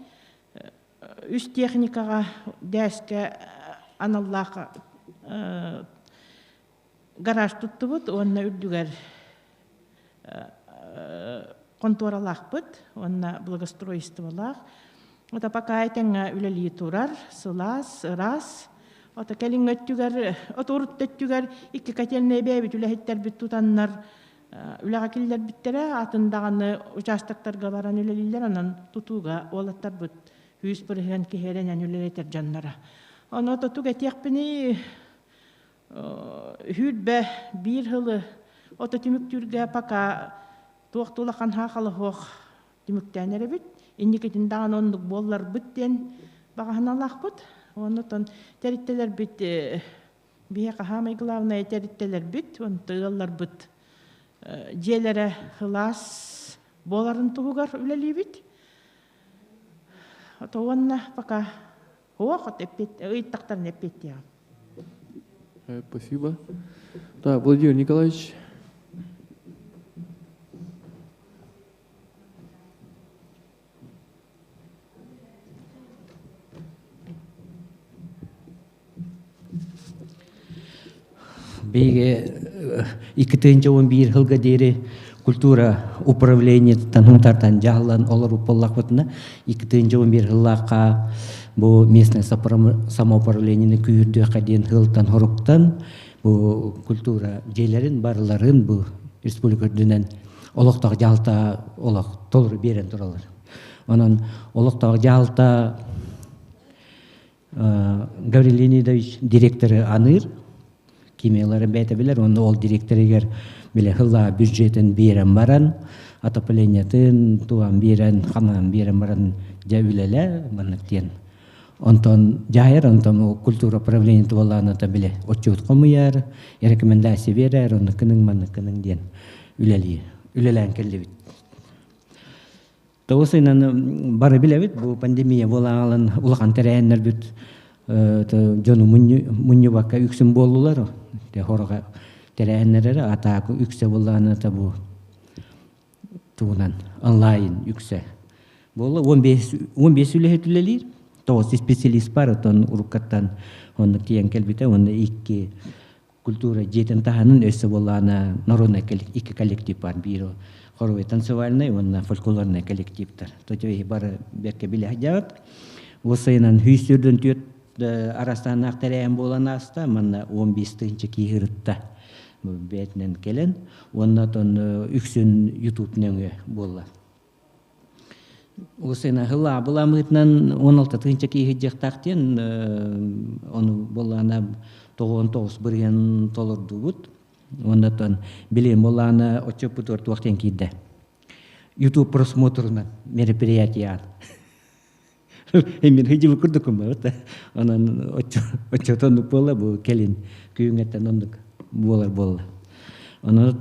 үс техникаҕа дээскэ аналлаах гараж туттубут уонна үрдүгэр хонтуоралаахпыт уонна благоустройстволаах. Ото пока этэҥҥэ үлэлии турар, сылаас, ыраас. Ото кэлиҥҥи өттүгэр, ото урут өттүгэр икки котельнай бэйэбит үлэһиттэрбит тутаннар үлэҕэ киллэрбиттэрэ, атын даҕаны участоктарга баран үлэлииллэр, онон тутууга уолаттарбыт 100% киһи эрэнэн үлэлэтэр дьонноро. Ону тутук этиэхпиний, Сүүрбэ биир сылы ото түмүктүүргэ пока туох да улахан хаахала суох түмүктээн эрэбит. Инникитин даҕаны оннук буолларбыт диэн баҕаһыналаахпыт. Оннотон тэрилтэлэрбит биһиэхэ саамай главное тэрилтэлэрбит, онто ыалларбыт дьиэлэрэ сылаас буоларын туһугар үлэлиибит. Ото уонна пока Суох, ыйыттахтарына эппиэттиэҕим. Спасибо. Так, Владимир Николаевич. Биһиги 2011 сылга диэри культура управлениетыттан Хунтартан дьаһаллан олорбут буоллахпытына, 2011 сыллаахха бу местное самоуправлениены күүһүрдүөххэ диэн сылтан хоруктан бу культура дьиэлэрин барыларын бу республика үрдүнэн олохтоох дьаһалта олох толору биэрэн тураллар. Онон олохтоох дьаһалта Гаврил Леонидович директоры аныыр, кимияларын бэйэтэ билэр, уонна ол директорыгар бile хылла бюджетин биэрэн баран, отоплениетын туган биэрэн, хамнан биэрэн баран дьэ үлэлэ маннык диэн. Онтон дьаһайар, онтон культура управлениета буоллаҕына бile отчуот хомуйар, рекомендация биэрэр, оннук кыныҥ, маннык кыныҥ диэн үлэлиир. Үлэлээн кэллибит. Тоҕус ыйынан бары билэбит, бу пандемия буолан улахан тэрээһиннэрбит дьону мунньубакка үксүн буоллулар. Хороҕо тэрээһиннэр эрэ атааку үксэ буоллаҕына бу тугунан онлайн үксэ буолла. 15 үлэһит үлэлиир. Тоҕус специалист бар, оттон уруккаттан оннук тиийэн кэлбитэ. Уонна икки культура дьиэтин таһынан өссө буоллаҕына народнай икки коллектив бар биир хоровой танцевальный уонна фольклорный коллективтар то бары бэркэ билэ сылдьаҕыт уопсайынан 144 арастааннаах тэрээһин буолан ааста манна 15 тыһыынча киһи ырытта бэйэтинэн кэлэн уонна отон үксүн ютуб нөҥүө буолла Уопсайынан сыллаа былааммытынан 16 тыһыынча киһи сылдьыахтаах диэн ону буоллаҕына 99 бырыһыан толордубут. Уонна билим буоллаҕына отчуоппутугар туох диэн киирдэ? YouTube просмотрунан мероприятие Эмин сылдьыбыт курдуккун бабыт. Онон отчуот оннук буолла бу кэлин күһүҥҥэттэн оннук буолар буолла. Онон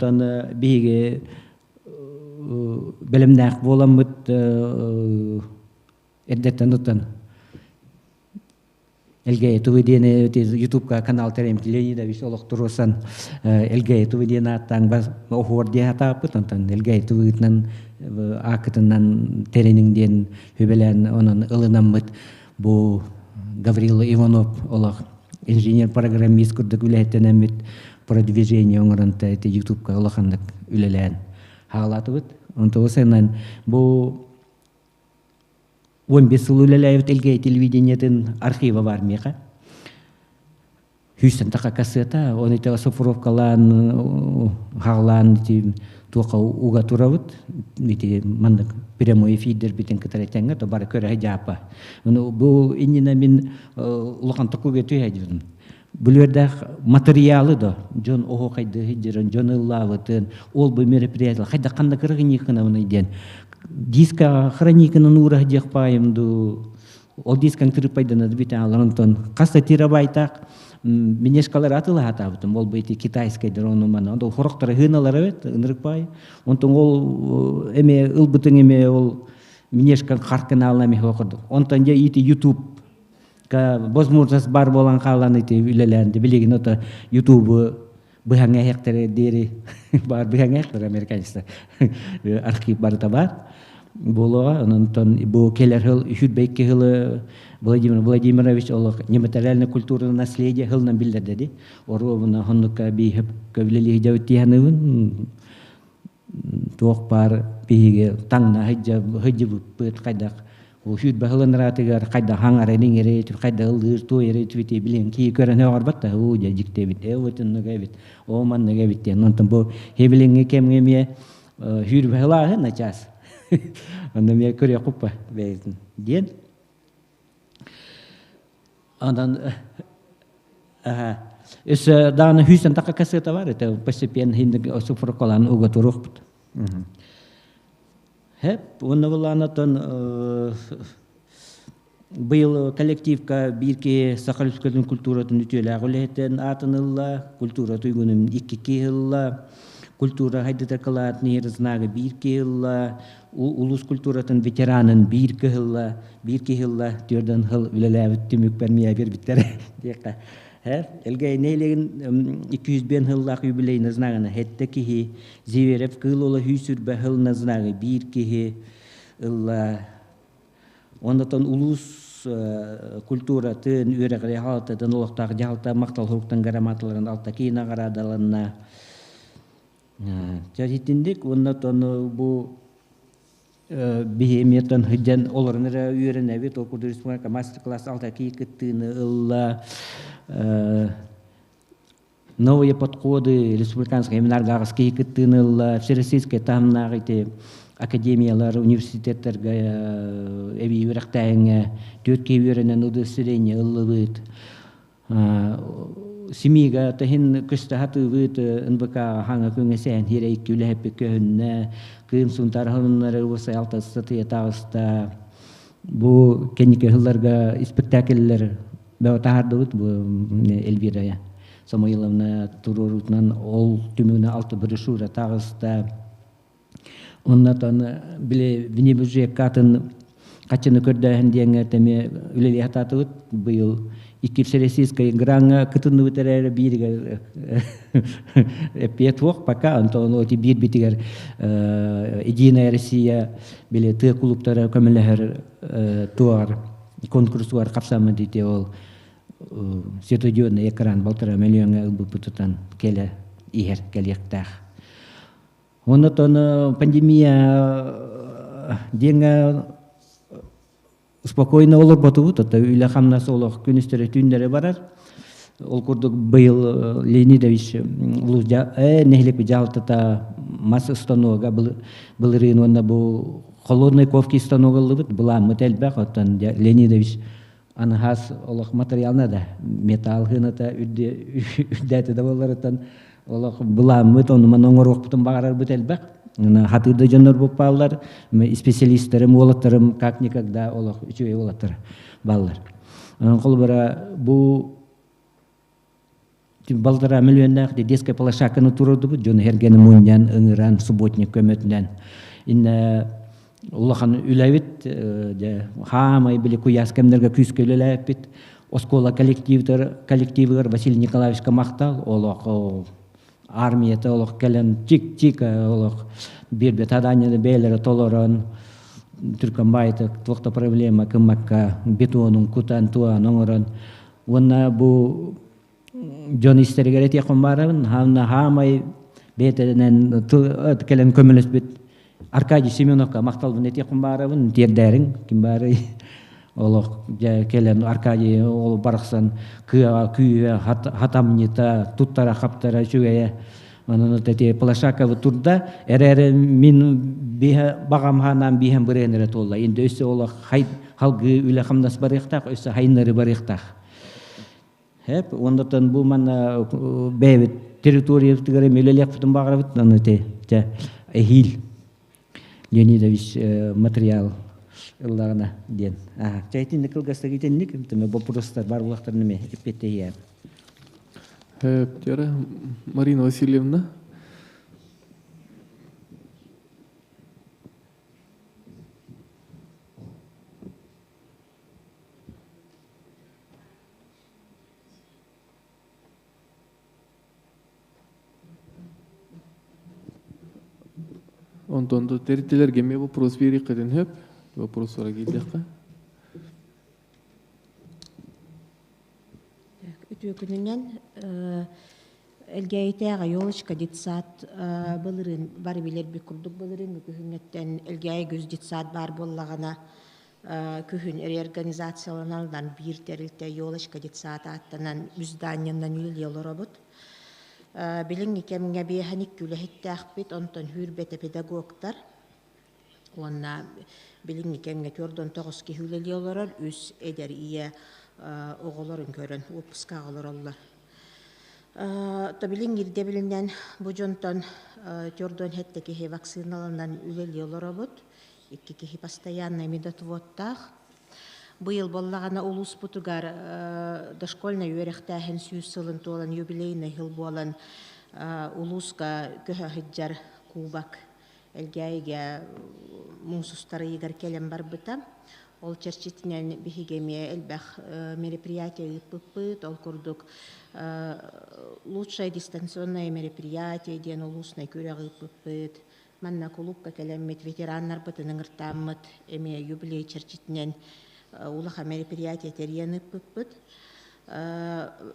биһиги бэлэмнээх буоламмыт эрдэттэн туттан Элгээйи ТВ диэн ютубка канал тэрийбит Леонидович олохтурусан Элгээйи ТВ диэн ааттаан оһуор диэн атааппыт онтон Элгээйи ТВ-тынан аакытынан тэриниҥ диэн хүбэлээн онон ылынаммыт бу Гаврил Иванов олох инженер-программист курдук үлэһиттэнэммит продвижение оҥорон ити ютубка улаханнык үлэлээн хаалаатыбыт. Онто сенен бу 15 сыл үлэлээбит Элгээйи телевидениетын архива бар миэхэ. Хүйсэн таха кассета, оны ити оцифровкалаан, хаалаан ити туоха уга турабыт. Ити маннык прямой эфирдербитин кытары тэҥҥэ то бары көрө дьаапа. Ону бу иннинэ мин улахан токуга түһэдибин. Бүлүөрдээх материалы да дьон оһо хайды дьон дьон ыллаабытын, ол бу мероприятие хайда ханна кырыгыньыкынабыный диэн диска хрониканы нуура диэх паайым ду ол дискаҥ тырыппайданады бүтэн алар онтон хас да терабайтаах минешкалар атылаһатаабытым ол бу ити китайскайдар ону маны онтон хорохторо хыыналар эбит ынырык баай онтон ол эме ылбытыҥ эме ол минешкаҥ харкынаалла эме курдук онтон дьэ ити ютуб возможность бар буолан хаалан ити үлэлээнди билигин ото ютубу быһаҥа эһэхтэрэ диэри баар быһаҥа эһэхтэр американецтар архив барыта бар буолуоҕа онон бу кэлэр сыл үһүрбэйки сылы Владимир Владимирович олох нематериальная культурное наследие сылынан биллэрдэ ди оруобуна оннукка бииһэп көбүлэлиһи дьабыт тиһаныбын туох баар биһиги таҥна сылдьыбыппыт хайдах сүүрбэ сылын ыраатыгар хайдах хаҥара иҥэри хайдах ыллыыр туойары түбүтэ билин кии көрөн оҕорбот да уу дьэ дьикти эбит ээ отуннук эбит оо маннык эбит диэн онтон бу хебилиҥҥи кэмҥэ эмиэ сүүрбэ сылааһы начаас онно эмиэ көрүөххүппа бэйэтин диэн Онон өссө даҕаны хүүстэн тахха кассета бар, это постепенно цифрокалаан уга туруохпут. Хеп, уонна булаанатан быйыл коллективка биир киһи Саха Республикатын культуратын үтүөлээх үлэһитин аатын ылла, культура туйгунун икки киһи ылла, культура хайдытар кылаатын иһэр знагы биир киһи ылла, улуус культуратын ветеранын биир кыһылла, биир киһи ылла, түөрдэн сыл үлэлээбит түмүкпэр миэ биэрбиттэр диэххэ. Элгээйи нэһилиэгин 205 сыллаах юбилейный знагына хэттэ киһи, Зверев кыыл уола сүүс сылына знагы биир киһи ылла. Оннотон улуус культуратын, үөрэҕи хаалтатын олохтоох дьаһалта махтал суруктан грамоталарын алта киһи наҕараадаланна. Чэ итинник уонна оттон бу биһи эмиэтэн сылдьан олорон эрэ үөрэнэбит. Ол курдук республика мастер-класс алта киһи кыттыыны ылла. Новые подходы республиканскай семинарга аҕыс киһи кыттыыны ылла. Всероссийскай таһымнаах ити академиялар, университеттарга эбии үөрэхтээһиҥҥэ түөрт киһи үөрэнэн удостоверение ыллыбыт. СМИ-га таһин көстө хатыыбыт НВК хаҥа күҥҥэ сэһэн хиэрэ икки үлэһиппит көһүннэ кыым сунтаар хонуннары уосай алта статья таҕыста бу кэнники сылларга испэктээкиллэр бөҕө таһаардыбыт бу Эльвира Самойловна туруоруутунан ол түмүгүнэн алта брошюра таҕыста Оннотон били внебюджекка атын хаччыны көрдөөһүн диэҥҥэ эмиэ үлэлии сатаатыбыт. Быйыл икки всероссийскай граҥҥа кытынныбыт эрээри бииригэр эппиэт суох пока. Онтон оти биирбитигэр Единая Россия били тыа кулууптара көмөлөһөр туар конкурсугар хапсаммыт дии ол светодиодный экран балтараа миллиоҥҥа ылбыппытытан кэлэ иһэр кэлиэхтээх. Оннотон пандемия диэҥҥэ спокойно олорботубут, ото үлэ-хамнас олох күнүстэри түүннэри барар. Ол курдук быйыл Леонидович нэһилиэк дьаһалтата мас станога былырыын уонна бу холодной ковки станога ыллыбыт, былааммыт элбэх, оттон Леонидович аныһаас олох материална да металл хыната үрдээтэ да буолларыттан олох былааммыт онуман оҥоруохпутун баҕарарбыт элбэх хатыырда дьоннор буппааллар специалисттарым уолаттарым как никогда олох үчүгэй уолаттар баллар холобура бу балтараа миллионнаах детскай площадканы туруордубут дьону эргэни мунньан ыҥыран субботник көмөтүнэн иннэ улахан үлэбит дьэ хаамай били куйаас кэмнэргэ күүскэ үлэлээппит оскуола коллективыгар Василий Николаевичка махтал олох армията олох кэлэн чик-чик олох биэрбит заданиены бэйэлэрэ толорон түркөн баайытык туох да проблема кыммакка бетонун кутан туан оҥорон. Уонна бу дьон истэригэр этиэхпин баарабын, хаамай бэйэтинэн кэлэн көмөлөспүт Аркадий Семеновка махталбын этиэхпин баарабын, тиэрдээриҥ, ким баарый олох дьэ кэлэн Аркадий ол барахсан кыаҕа күүһэ хатамньыта туттара хаптара үчүгэйэ онон эти площадкабы турда эрээри мин биһэ баҕам ханаан биһэн бырыан эрэ туолла инде өссө олох халгыы үлэ хамнас барыахтаах өссө хайнары барыахтаах Хэп, оннотон бу манна бэйэбит территориябытыгар эми үлэлиэхпитин баҕарабыт, аны те эһиил Леонидович материал ыллаҕына диэн. Чэ итинник кылгастык итинник боппуруостар бар буолуохтарын эми эппиэттэһиэм. Хэп, Марина Васильевна. Онтон да тэрилтэлэргэ эмиэ вопрос биэриэххитин сөп. Вопростара киирдэххэ. Үтүө күнүнэн Элгээйитээҕи Елочка детсад былырыын бары билэрбит курдук былырыыҥҥы күһүҥҥэттэн Элгээйи Гүс детсад баар буоллаҕына күһүн реорганизацияланаллан биир тэрилтэ Елочка детсад ааттанан үс зданиенан үлэлии олоробут. Билиҥҥи кэмҥэ биэһэн икки үлэһиттээхпит, онтон сүүрбэтэ педагогтар уонна билиҥҥи кэмҥэ түөрт тоҕус киһи үлэлии олорор, үс эдэр ийэ оҕолорун көрөн уоппускаҕа олороллор. То билиҥҥи ирдэбилинэн бу дьонтон түөрт сэттэ киһи вакциналанан үлэлии олоробут. Икки киһи постояннай медотводтаах. Быйыл буоллаҕына улууспутугар дошкольнай үөрэхтээһин сүүс сылын туолан юбилейный сыл буолан улууска көһө сылдьар кубок Элгээйигэ муус устар ыйыгар кэлэн барбыта. Ол чэрчитинэн биһиги эмиэ элбэх мероприятие ыыппыппыт. Ол курдук лучшее дистанционное мероприятие диэн улуусный күрэх ыыппыппыт. Манна кулуупка кэлэммит ветераннарбытын ыҥыртааммыт эмиэ юбилей чэрчитинэн улахан мероприятие тэрийэн ыыппыппыт.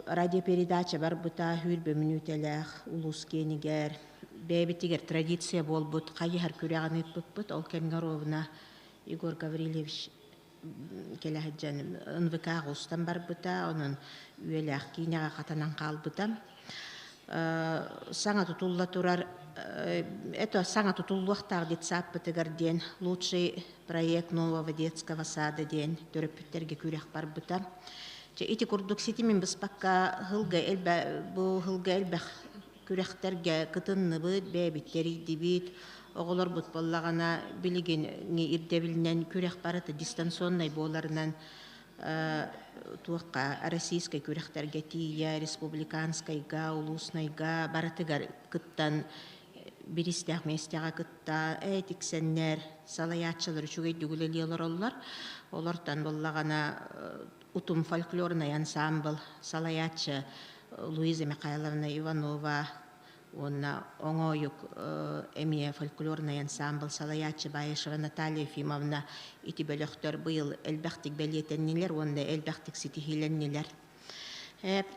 Радиопередача барбыта сүүрбэ мүнүүтэлээх улуус киэнигэр бэйэбитигэр традиция буолбут хайыһар күрэҕин ыыппыппыт. Ол кэмҥэ оруобуна Егор Гаврильевич кэлэ сылдьан НВК-ҕа устан барбыта, онон үйэлээх киинэҕэ хатанан хаалбыта. Саҥа тутулла турар это саҥа тутуллуохтаах детсадпытыгар диэн лучший проект нового детского сада диэн төрөппүттэргэ күрэх барбыта. Чэ ити курдук ситимин быспакка сылга элбэ бу сылга элбэх күрэхтэргэ кытынныбыт, бэйэбит тэрийдибит. Оҕолорбут буоллаҕына билигин ирдэбилинэн күрэх барыта дистанционнай буоларынан туохха российскай күрэхтэргэ тиийэ, республиканскайга, улуснайга барытыгар кыттан бириистээх миэстэҕэ кытта тиксэннэр салайааччылар үчүгэйдик үлэлии олороллор. Олортон буоллаҕына Утум фольклорнай ансаамбыл салайааччы Луиза Михайловна Иванова уонна Оҥоойук эмиэ фольклорнай ансаамбыл салайааччы Баишева Наталья Ефимовна ити бөлөхтөр быйыл элбэхтик бэлиэтэннилэр уонна элбэхтик ситиһиилэннилэр.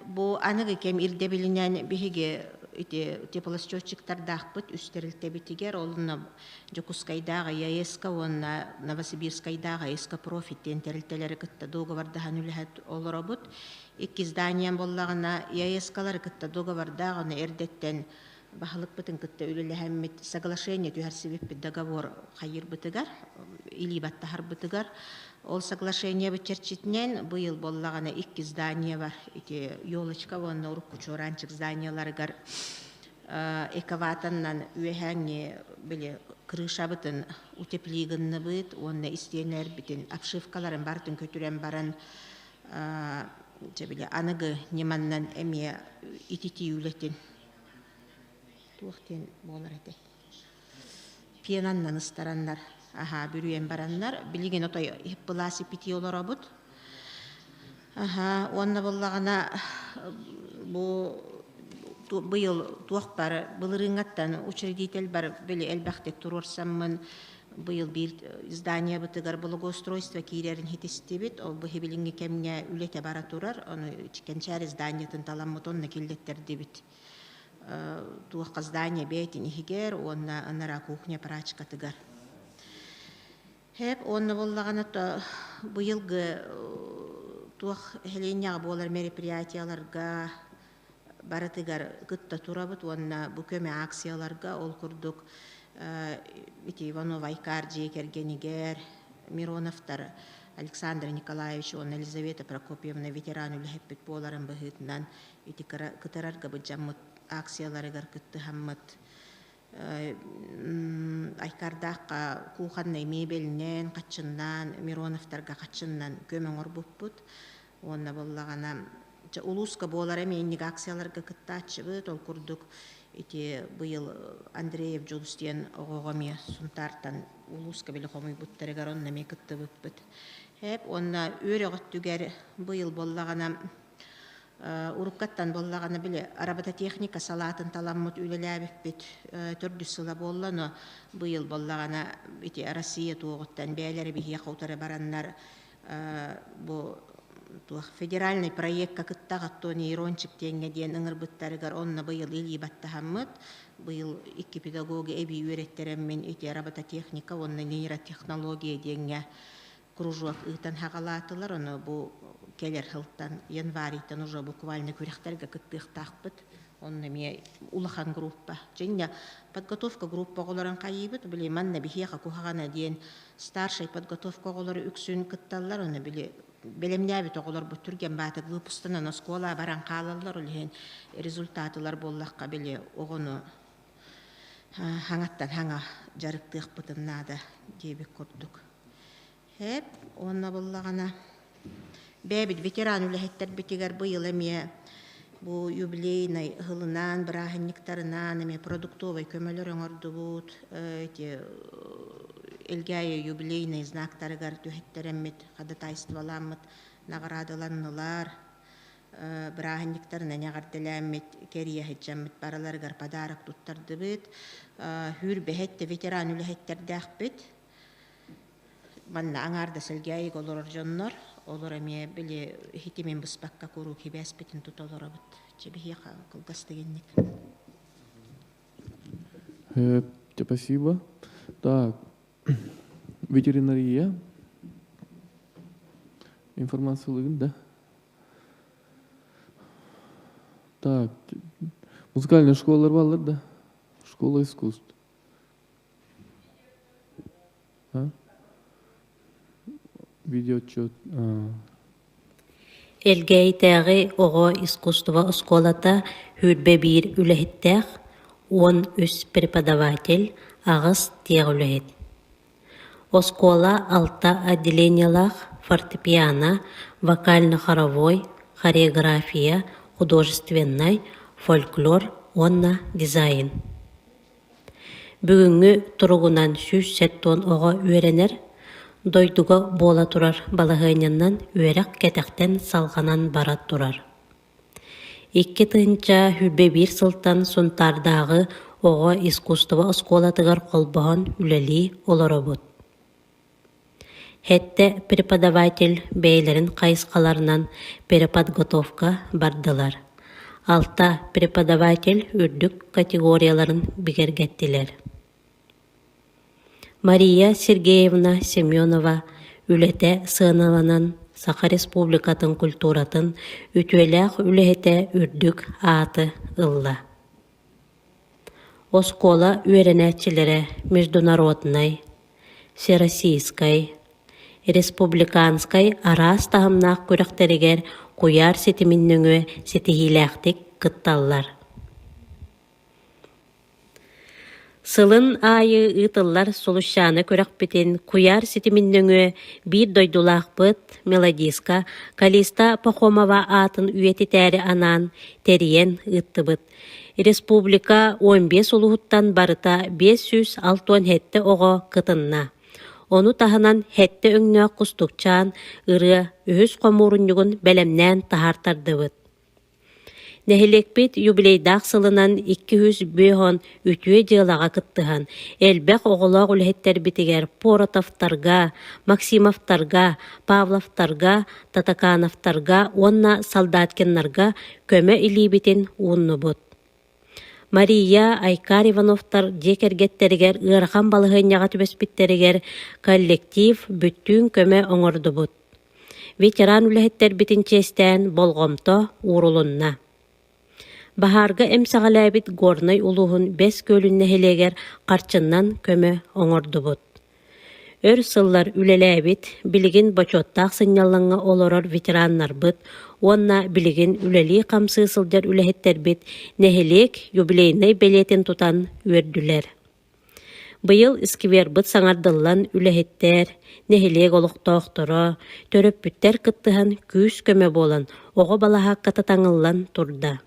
Бу аныгы кэм ирдэбилинэн биһиги ити теплосчетчиктардаахпыт үс тэрилтэбитигэр, онно Дьокуускайдааҕы ЯЭСК уонна Новосибирскайдааҕы АЭСК Профит диэн тэрилтэлэри кытта дуогабардаһан үлэһит олоробут. Икки зданием буоллаҕына ЯЭСК-лары кытта дуогабардаах, ону эрдэттэн баһылыкпытын кытта үлэлэһэммит соглашение түһэрсибиппит договор хайыырбытыгар, илии баттаһарбытыгар. Ол соглашениебыт чэрчитинэн быйыл буоллаҕына икки здание бар. Ити елочка уонна урукку чуораанчык зданиеларыгар эковатаннан үөһээҥҥи били крышабытын утеплии гынныбыт уонна истиэнэлэрбитин обшивкаларын барытын көтүрэн баран дьэ били аныгы ньыманнан эмиэ ититии үлэтин туох диэн буолар этэй пенаннан ыстараннар аһаа бүрүйэн бараннар билигин отой былаас ипитии олоробут Аһаа, уонна буоллаҕына бу быйыл туох бар былырыыҥҥаттан учредитель бар били элбэхтик туруорсаммын Быйыл биир изданиебытыгар благоустройство киирэрин иһитистибит. Ол бу билиҥҥи кэмҥэ үлэтэ бара турар. Ону кэнчээри изданиетын таламмыт онно киллэттэрдибит. Туохха здание бэйэтин иһигэр уонна анараа кухня прачкатыгар. Хэп уонна буоллаҕына быйылгы туох нэһилиэнньэҕэ буолар мероприятиеларга барытыгар кытта турабыт уонна бу көмө акцияларга ол курдук ити Иванов Айкар дьиэ кэргэнигэр Мироновтар Александр Николаевич уонна Елизавета Прокопьевна ветеран үлэһиппит буоларын быһыытынан ити кытарарга быдьаммыт акцияларыгар кыттыһаммыт Айкардаахха кухоннай мебелинэн, хаччыннаан, Мироновтарга хаччыннан көмө оҥорбуппут. Уонна буоллаҕына, чэ, улууска буолар эмиэ инник акцияларга кыттааччыбыт. Ол курдук ити быйыл Андреев Дьулус диэн оҕоҕо эмиэ Сунтаартан улууска били хомуйбуттарыгар онно эмиэ кыттыбыппыт. Эп уонна үөрэх өттүгэр быйыл буоллаҕына Уруккаттан буоллаҕына били робототехника салаатын таламмыт үлэлээбиппит төрдүс сыла буолла, но быйыл буоллаҕына ити Россия туоҕуттан бэйэлэрэ биһиэхэ утары бараннар бу туох федеральный проекка кыттаҕыт то нейрончик диэҥҥэ диэн ыҥырбыттарыгар онно быйыл илии баттаһаммыт быйыл икки педагогу эбии үөрэттэрэммин ити робототехника уонна нейротехнология диэҥҥэ кружок ыытан хаҕалаатылар. Ону бу кэлэр сылтан январьтан уже буквально күрэхтэргэ кыттыахтаахпыт. Онно эмиэ улахан группа. Дьиҥэ подготовка группа оҕолорун хайыыбыт. Били манна биһиэхэ куһаҕана диэн старшай подготовка оҕолору үксүн кытталлар. Ону били бэлэмнээбит оҕолорбут түргэн баатык выпустанан оскуола баран хаалаллар. Ол иһин результатылар буоллахха били оҕону хаҥаттан хаҥа дьарыктыахпытын наада диэбит курдук. Эп уонна буллаҕына бэйэбит ветеран үлэһиттэрбитигэр быйыл эмиэ бу юбилейнай ыһылынан, бырааһынньыктарынан эмиэ продуктовай көмөлөр оҥордубут. Эти Элгээйи юбилейнай знактарыгар түһэттэрэммит, ходатайстволаммыт наҕараадаланнылар. Бырааһынньыктарынан эҕэрдэлээммит, кэрийэ сылдьаммыт барыларыгар подарок туттардыбыт. Сүүрбэһэттэ ветеран үлэһиттэрдээхпит. Манна аҥаардас Элгээйигэ олорор дьоннор, олор эмиэ били иһитимин быспакка куруук хибээспитин тута олоробут. Чэ биһиэхэ кылгас дэгинник. Спасибо. Так, ветеринария. Информациялыгын да? Так, музыкальная школалар баллар да? Школа искусств. А? Видеоотчет. Элгээйитээҕи оҕо искусство оскуолата 21 үлэһиттээх, 13 преподаватель, аҕыс тиэх үлэһит. Оскуола алта отделениелаах фортепиано, вокально-хоровой, хореография, художественнай, фольклор уонна дизайн. Бүгүҥҥү туругунан 170 оҕо үөрэнэр, дойдуга буола турар балаһыанньанан үөрэх кэтэхтэн салҕанан бара турар. 2021 сылтан Сунтаардааҕы оҕо искусство оскуолатыгар холбоһон үлэлии олоробут. Сэттэ преподаватель бэйэлэрин хайысхаларынан переподготовка бардылар, алта преподаватель үрдүк категорияларын бигэргэттилэр. Мария Сергеевна Семенова үлэтэ сыаналанан Саха Республикатын культуратын үтүөлээх үлэһитэ үрдүк ааты ылла. Оскуола үөрэнээччилэрэ международнай, всероссийскай, республиканскай араас таһымнаах күрэхтэригэр куйаар ситимин нөҥүө ситиһиилээхтик кытталлар. Сылын аайы ыытыллар Сулусчаана күрэхпитин куйаар ситимин нөҥүө биир дойдулаахпыт, мелодистка Калиста Пахомова аатын үйэтитээри анаан тэрийэн ыыттыбыт. Республика 15 улууһуттан барыта 567 оҕо кытынна. Ону таһынан сэттэ өҥнөөх кустукчаан ырыа үһүс хомуурунньугун бэлэмнээн таһаартардыбыт. Нэһилиэкпит юбилейдаах сылынан 250 үтүө дьыалаҕа кыттыһан, элбэх оҕолоох үлэһиттэрбитигэр Поротовтарга, Максимовтарга, Павловтарга, Татакановтарга уонна Солдаткиннарга көмө илиибитин ууннубут. Мария, Айкар Ивановтар дьиэ кэргэттэригэр ыарахан балаһыанньаҕа түбэспиттэригэр коллектив бүттүүн көмө оҥордубут. Ветеран үлэһиттэрбитин чиэстээн болҕомто уурулунна. Баһаарга эмсэҕэлээбит Горнай улууһун Бэс Күөлүн нэһилиэгэр харчыннан көмө оҥордубут. Өр сыллар үлэлээбит, билигин бочуоттаах сынньалаҥҥа олорор ветераннарбыт уонна билигин үлэлии-хамсыы сылдьар үлэһиттэрбит нэһилиэк юбилейнай бэлиэтин тутан үөрдүлэр. Быйыл сквербыт саҥардыллан үлэһиттэр, нэһилиэк олохтоохторо, төрөппүттэр кыттыһан күүс-көмө буолан оҕо балаһаакката таҥыллан турда.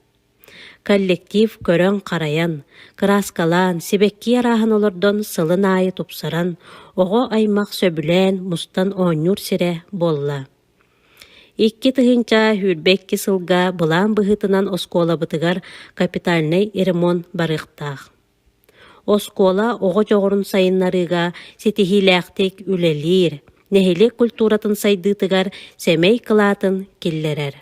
Коллектив көрөн-харайан, кырааскалаан, сибэкки арааһын олордон сылын аайы тупсаран, оҕо аймах сөбүлээн мустан оонньуур сирэ буолла. 2022 сылга былаан быһыытынан оскуолабытыгар капитальнай ремонт барыахтаах. Оскуола оҕо дьоҕурун сайыннарыыга ситиһиилээхтик үлэлиир, нэһилиэк культуратын сайдыытыгар сэмэй кылаатын киллэрэр.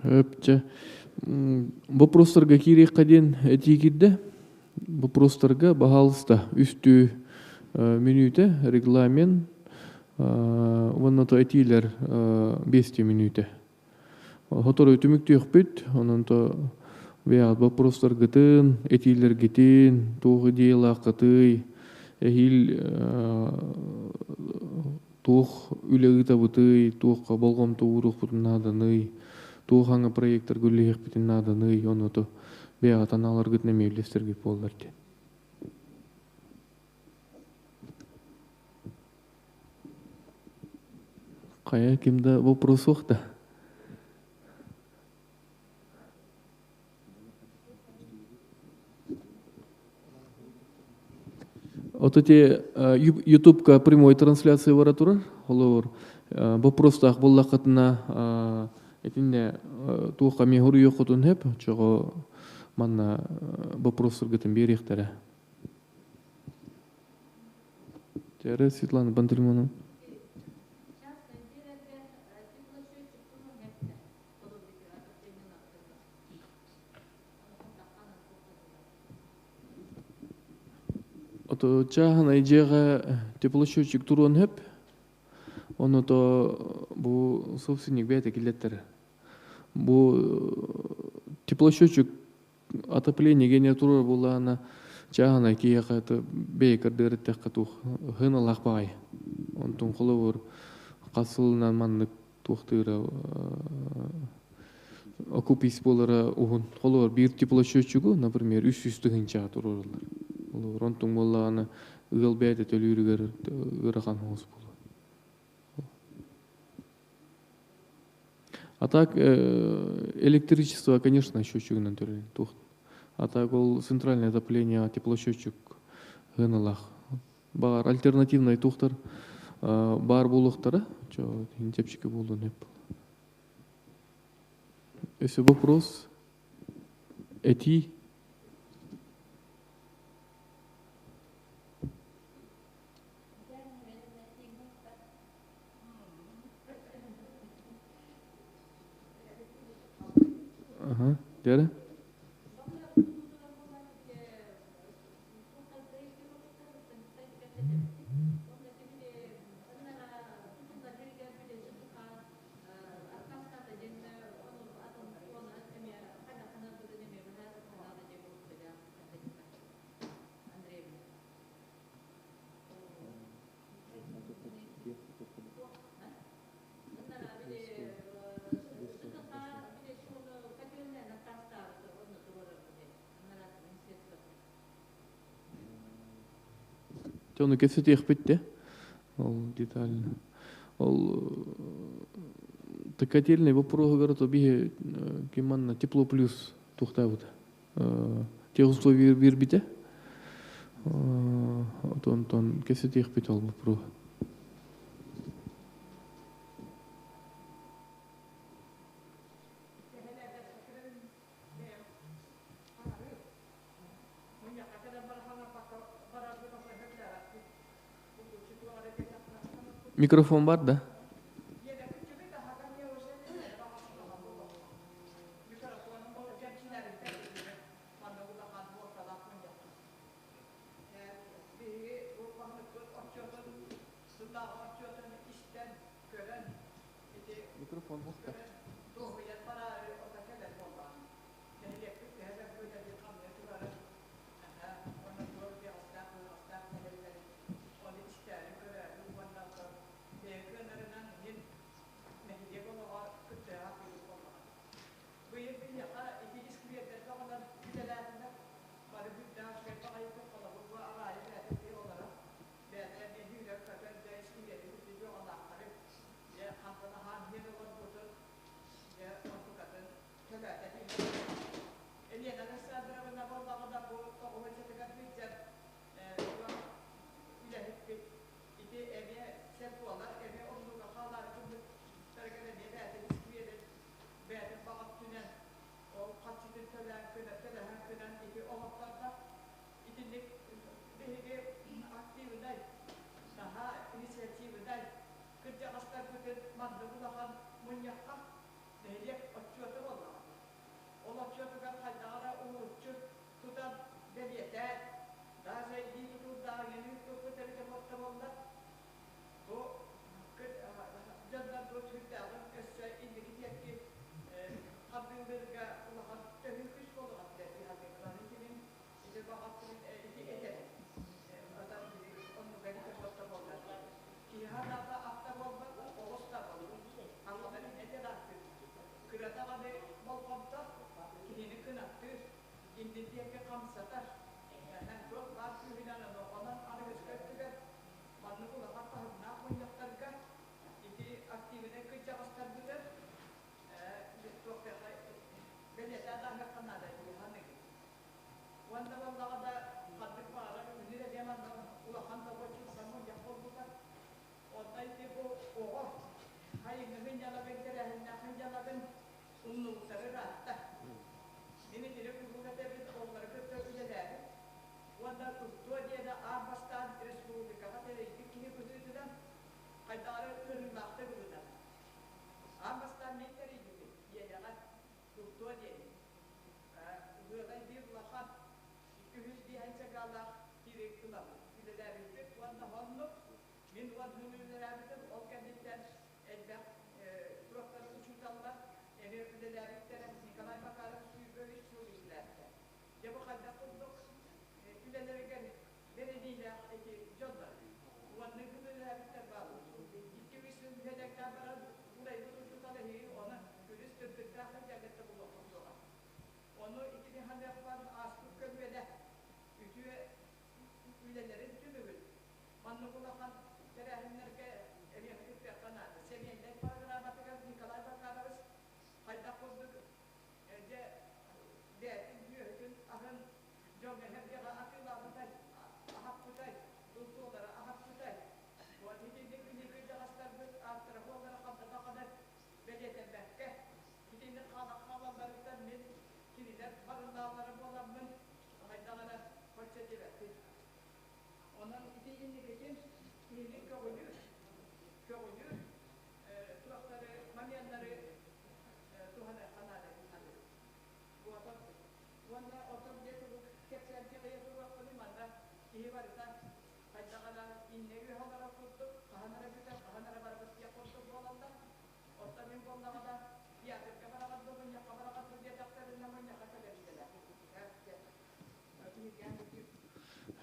Өп, Вопростарга киириэххэ диэн этии киирдэ. Вопростарга, баһаалыста, үстүү мүнүүтэ, регламент уонна то этиилэр биэстии мүнүүтэ. Сотору түмүктүөхпүт, онон то бэйэҕит боппуруостаргытын, этиилэргитин, туох идеялааххытый, эһиил туох үлэ ыытабытый, туохха болҕомто ууруохпутун нааданый, туох аҥа проектарга үлэлэһиэхпитин нааданый, ону то бэйэҕит анааларгытын эмиэ үллэстэргит буоллар диэн. Хайа ким да вопрос суох да? Вот эти ютубка прямой трансляция бара турар. Холобур, вопростаах буоллаххытына итиннэ туохха эмиэ хоруйуоххутун сөп. Чоҕо манна вопростаргытын биэриэхтэрэ. Тиэрэ Светлана Пантелеймоновна. Ото чааһынай дьиэҕэ теплосчетчик туруон сөп. Ону то бу собственник бэйэтэ киллэттэрэ. Бу теплосчетчик отопление гене турар буоллаҕына чааһынай киһиэхэ это бэйэ көрдөрүттэххэ туох сыаналаах баҕайы. Онтон холобур хас сылынан маннык туохтыыра окупись буолара уһун. Холобур биир теплосчетчигу, например, 300 тыһыынчаҕа туруораллар. Холобур онтуҥ буоллаҕына ыал бэйэтэ төлүүрүгэр ыарахан соҕус буолуо. А так электричество, конечно, счетчигынан төлөйүн. Туох. А так ол центральное отопление теплосчетчик сыаналаах. Баар альтернативный туохтар баар буолуохтара. Чо чэпчэки буолуон сөп. Өссө вопрос? Этии? Ага, Вера? Ону кэпсэтиэхпит де. Ол детально. Ол котельный вопроһугар то биһи ким манна тепло плюс туохтаабыта. Тех условия биэрбитэ. Онтон кэпсэтиэхпит ол вопрос. Микрофон бар да? Микрофон бухта.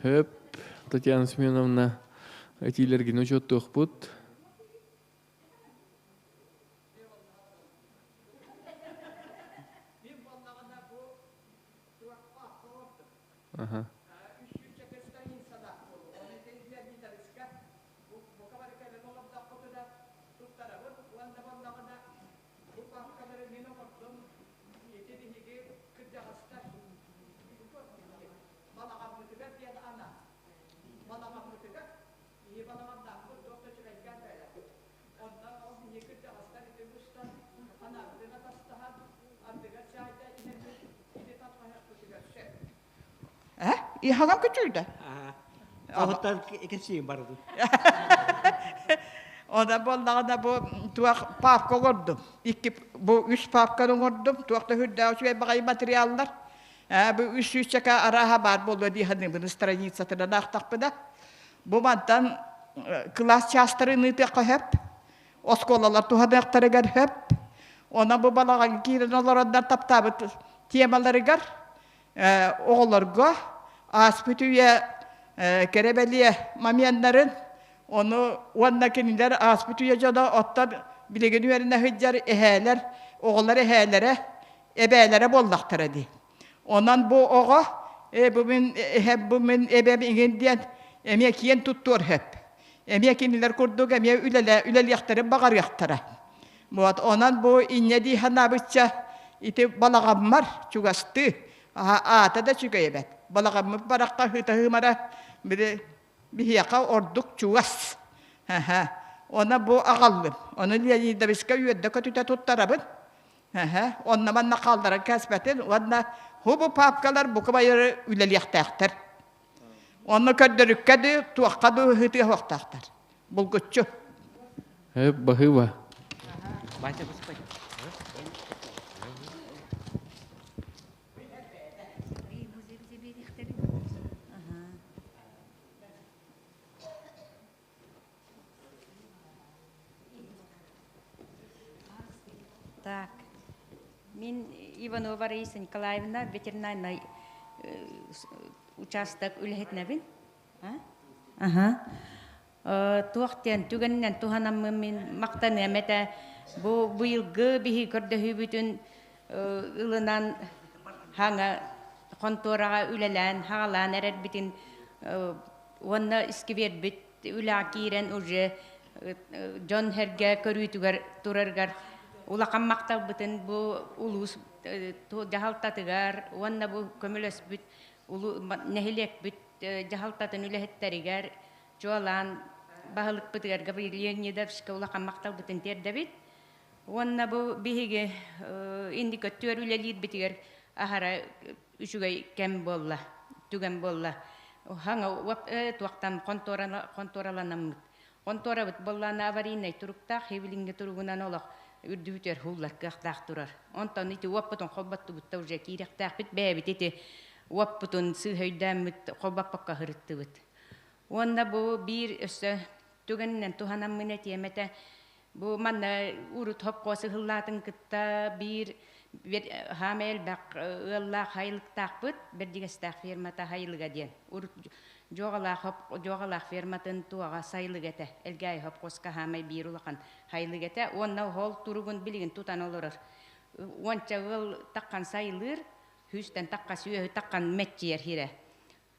Хөп, Татьяна Семеновна, этиилэргин учуоттуохпут. Аха. Иһагам күчүйдэ. Оһуттан кэсиин барды. Она буоллаҕына бу туох папка оҥордум. Икки бу үс папканы оҥордум. Туох да үрдээх үчүгэй баҕайы материаллар. Бу үс сүүсчэкэ арааһа баар буолуо дии саныыбын страницатынан аахтахпына. Бу мантан кылаас чаастарын ыытыахха сөп. Оскуолалар туһаныахтарыгар сөп. Онон бу балаҕан киирэн олороннор таптаабыт темаларыгар оҕолорго ааспыт үйэ кэрэ бэлиэ моменнарын ону уонна кинилэр ааспыт үйэ дьоно оттон билигин үөрэнэ сылдьар эһээлэр оҕолор эһээлэрэ эбээлэрэ буоллахтара дии. Онон бу оҕо э бу мин эһэм бу мин эбэм иҥин диэн эмиэ киэн туттуор сөп. Эмиэ кинилэр курдук эмиэ үлэлэ үлэлиэхтэрин баҕарыахтара. Вот онон бу инньэ дии санаабычча ити балаҕаммар чугастыы аата да үчүгэй эбэт. Балаҕаммыт барахха ыһыта-ыһымара били биһиэхэ ордук чугас. Она бу аҕаллым. Ону Леонидовичка үөрдэ-көтүтэ туттарабын. Онно манна хаалларан кээспэтин уонна бу папкалар бука байыры үлэлиэхтээхтэр. Онно көрдөрүккэ ды туохха ды ыһытыа суохтаахтар. Булгуччу. Баһыыба. Так, мин Иванова Раиса Николаевна ветеринарнай участок үлэһитинэбин. Аха. Туох диэн түгэнинэн туһанаммын мин махтаныам этэ. Бу быйылгы биһи көрдөһүүбүтүн ылынан хаҥа хонтуораҕа үлэлээн хаҕалаан эрэрбитин уонна искибиэрбит үлэҕэ киирэн уже дьон сэргэ көрүүтүгэр турарыгар улахан махталбытын бу улуус дьаһалтатыгар уонна бу көмөлөспүт нэһилиэкпит дьаһалтатын үлэһиттэригэр чуолаан баһылыкпытыгар Гаврил Леонидовичка улахан махталбытын тиэрдэбит. Уонна бу биһиги инники өттүгэр үлэлиирбитигэр аһара үчүгэй кэм буолла, түгэн буолла. Хаҥа туохтан хонтуораланаммыт. Хонтуорабыт буоллаана аварийнай туруктаах, хивилиҥҥи туругунан олох үрдүбүтүгэр һуллар кыахтаах турар. Онтон ити уоппутун холботтубут да уже киирэхтээхпит бэйэбит ити уоппутун сыыһа өйдөөммүт холбоппокко сырыттыбыт. Уонна бу биир өссө түгэнинэн туһанаммын этиэм этэ. Бу манна урут хопхуос ыһыллаатын кытта биир хаамай элбэх ыаллаах хайылыктаахпыт Бэрдигэстээх фермата хайылыга диэн. Урут Дьуоҕалаах ферматын туоҕа сайылыга этэ. Элгээйи хопхуоска хаамай биир улахан хайылыга этэ. Уонна ол туругун билигин тутан олорор. Уонча ыал таххан сайылыыр, сүүстэн тахха сүөһү таххан мэччийэр сирэ.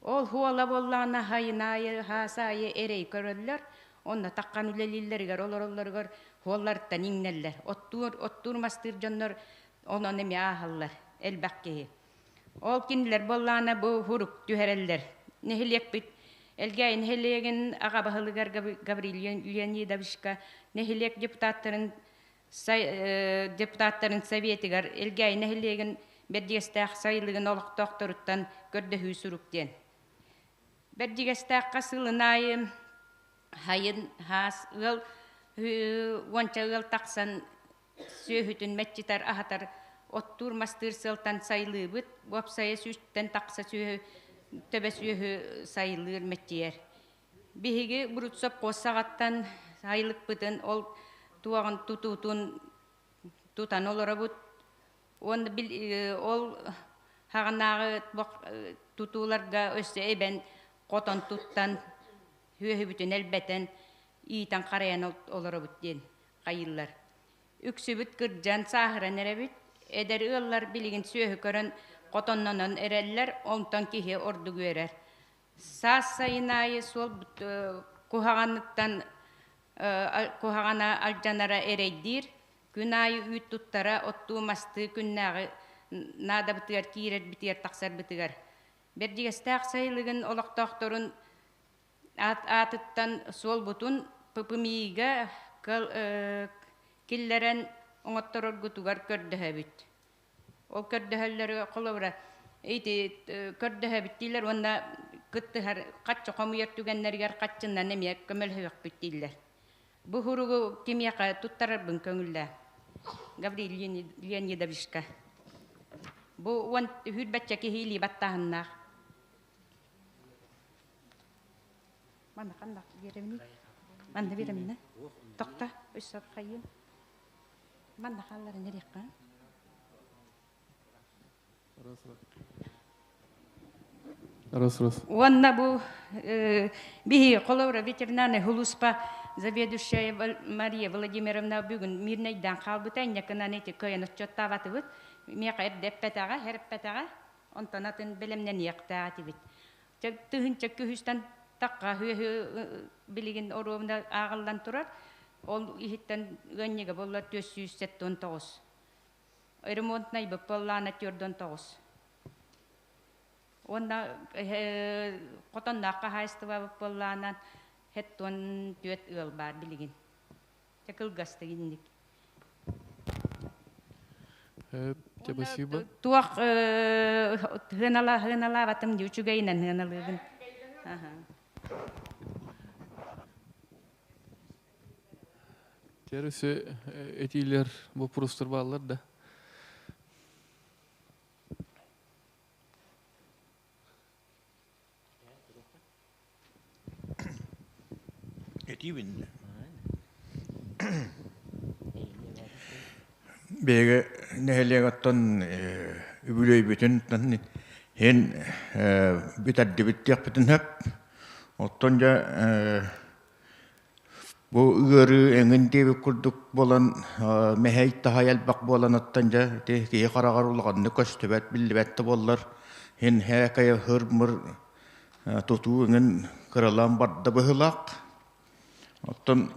Ол хуола буоллаҕына сайын аайы, хаас аайы эрэй көрөллөр, онно таххан үлэлииллэригэр, олороллоругар хуолларыттан иҥнэллэр. Оттуур, оттуур-мастыыр дьоннор онон эмиэ ааһаллар, элбэх киһи. Ол кинилэр буоллаҕына бу хурук түһэрэллэр. Нэһилиэкпит Элгээйи нэһилиэгин аҕа баһылыгар Гаврил Леонидовичка нэһилиэк депутаттарын депутаттарын советыгар Элгээйи нэһилиэгин Бэрдьигэстээх сайылыгын олохтоохторуттан көрдөһүү сурук диэн. Бэрдьигэстээххэ сылын аайы хайын хаас ыал уонча ыал тахсан сүөһүтүн мэччитэр аһатар оттуур мастыыр сыалтан сайылыыбыт уопсайа сүүстэн тахса сүөһү төбө сүөһү сайылыыр мэччийэр Биһиги урут сопхуос саҕаттан сайылыкпытын ол туоҕун тутуутун тутан олоробут. Уонна ол хаҕынааҕы тутууларга өссө эбэн хотон туттан, сүөһүбүтүн элбэтэн, иитэн харайан олоробут диэн хайыыллар. Үксүбүт кырдьан, сааһыран эрэбит. Эдэр ыаллар билигин сүөһү көрөн хотоннонон эрэллэр, онтон киһи ордук үөрэр. Саас сайын аайы суол куһаҕаныттан куһаҕана алдьанара эрэйдиир. Күн аайы үүт туттара, оттуу-мастыы күннээҕи наадабытыгар киирэрбитигэр тахсарбытыгар. Бэрдьигэстээх сайылыгын олохтоохторун аатыттан суолбутун ППМИ-га киллэрэн оҥоттороргутугар көрдөһөбүт. Ол көрдөһөллөрү холобура ити көрдөһөбүт дииллэр уонна кыттыһар хаччы хомуйар түгэннэригэр хаччыннан эмиэ көмөлөһүөхпүт дииллэр. Бу хуругу кимиэхэ туттарарбын көҥүллээ. Гаврил Леонидовичка. Бу уон үһүрбэччэ киһи илии баттааһыннаах. Манна ханна биэрэбиний? Манна биэрэминэ. Тохто, өссө хайыым. Манна хаалларын эриэххэ. Раз, раз. Уонна бу биһи холобура ветеринарный хулуспа заведующая Мария Владимировна бүгүн мирнэйдээн хаалбыта инньэкинан ити кыайан отчуоттаабатыбыт. Миэхэ эрдэ эппэтэҕэ, эрэппэтэҕэ. Онтон атын бэлэмнэниэхтээх этибит. Тыһыынча күһүстэн тахха үөһү билигин оруобуна ааҕыллан турар. Ол иһиттэн ыанньыга буолла 479. Ремонтнай буоллаана 49. Уонна хотонноох хаһаайыстыба буоллаанан 74 ыал баар билигин. Чэ кылгастык инник. Спасибо. Туох хыналаабатым дии үчүгэйинэн хыналыыбын. Тересе этиилер вопростар бааллар да. Этиибин. Биһиги нэһилиэк оттон үбүлүөйбүтүн иһин бүтэрдибит диэхпитин сөп. Оттон дьэ бу ыарыы эҥин диэбит курдук буолан мэһэй таһай элбэх буолан оттон дьэ ити киһи хараҕар улаханнык көстүбэт биллибэт да буоллар иһин һээкэйэ һыр-мыр тутуу эҥин кыралаан барда быһыылаах. Оттон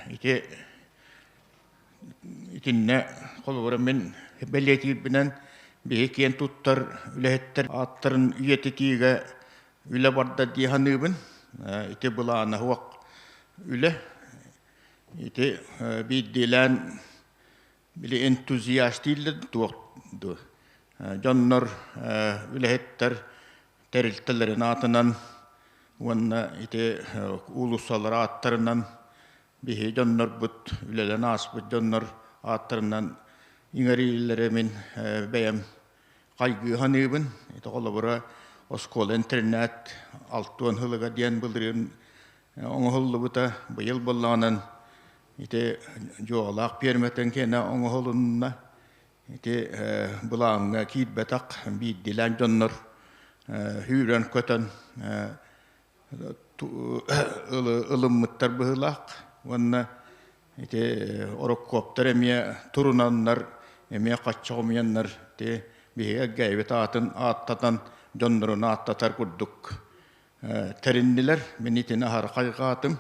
ити итиннэ холобура мин бэлиэтиирбинэн биһи киэн туттар үлэһиттэр ааттарын үйэтитиигэ үлэ барда дии саныыбын. Ити былаана суох үлэ. Ити биирдиилээн били энтузиаст дииллэр туох дуо дьоннор үлэһиттэр тэрилтэлэрин аатынан уонна ити уулуссалар ааттарынан биһи дьоннорбут үлэлэн ааспыт дьоннор ааттарынан иҥэриилэрэ мин бэйэм хайгыы саныыбын. Ити холобура оскуола-интэринээт алтуон сылыга диэн былырыын оҥоһуллубута. Быйыл буоллаҕынан ити дьуоҕалаах пиэрмэтин киэнэ оҥоһулунна. Ити былааҥҥа киирбэтэх биирдиилээн дьоннор сүүрэн-көтөн ылыммыттар быһыылаах уонна ити ороккуоптар эмиэ турунаннар, эмиэ хачча хомуйаннар ити биһиги Элгээйибит аатын ааттатан дьоннорун ааттатар курдук тэриннилэр. Мин итини аһара хайҕаатым.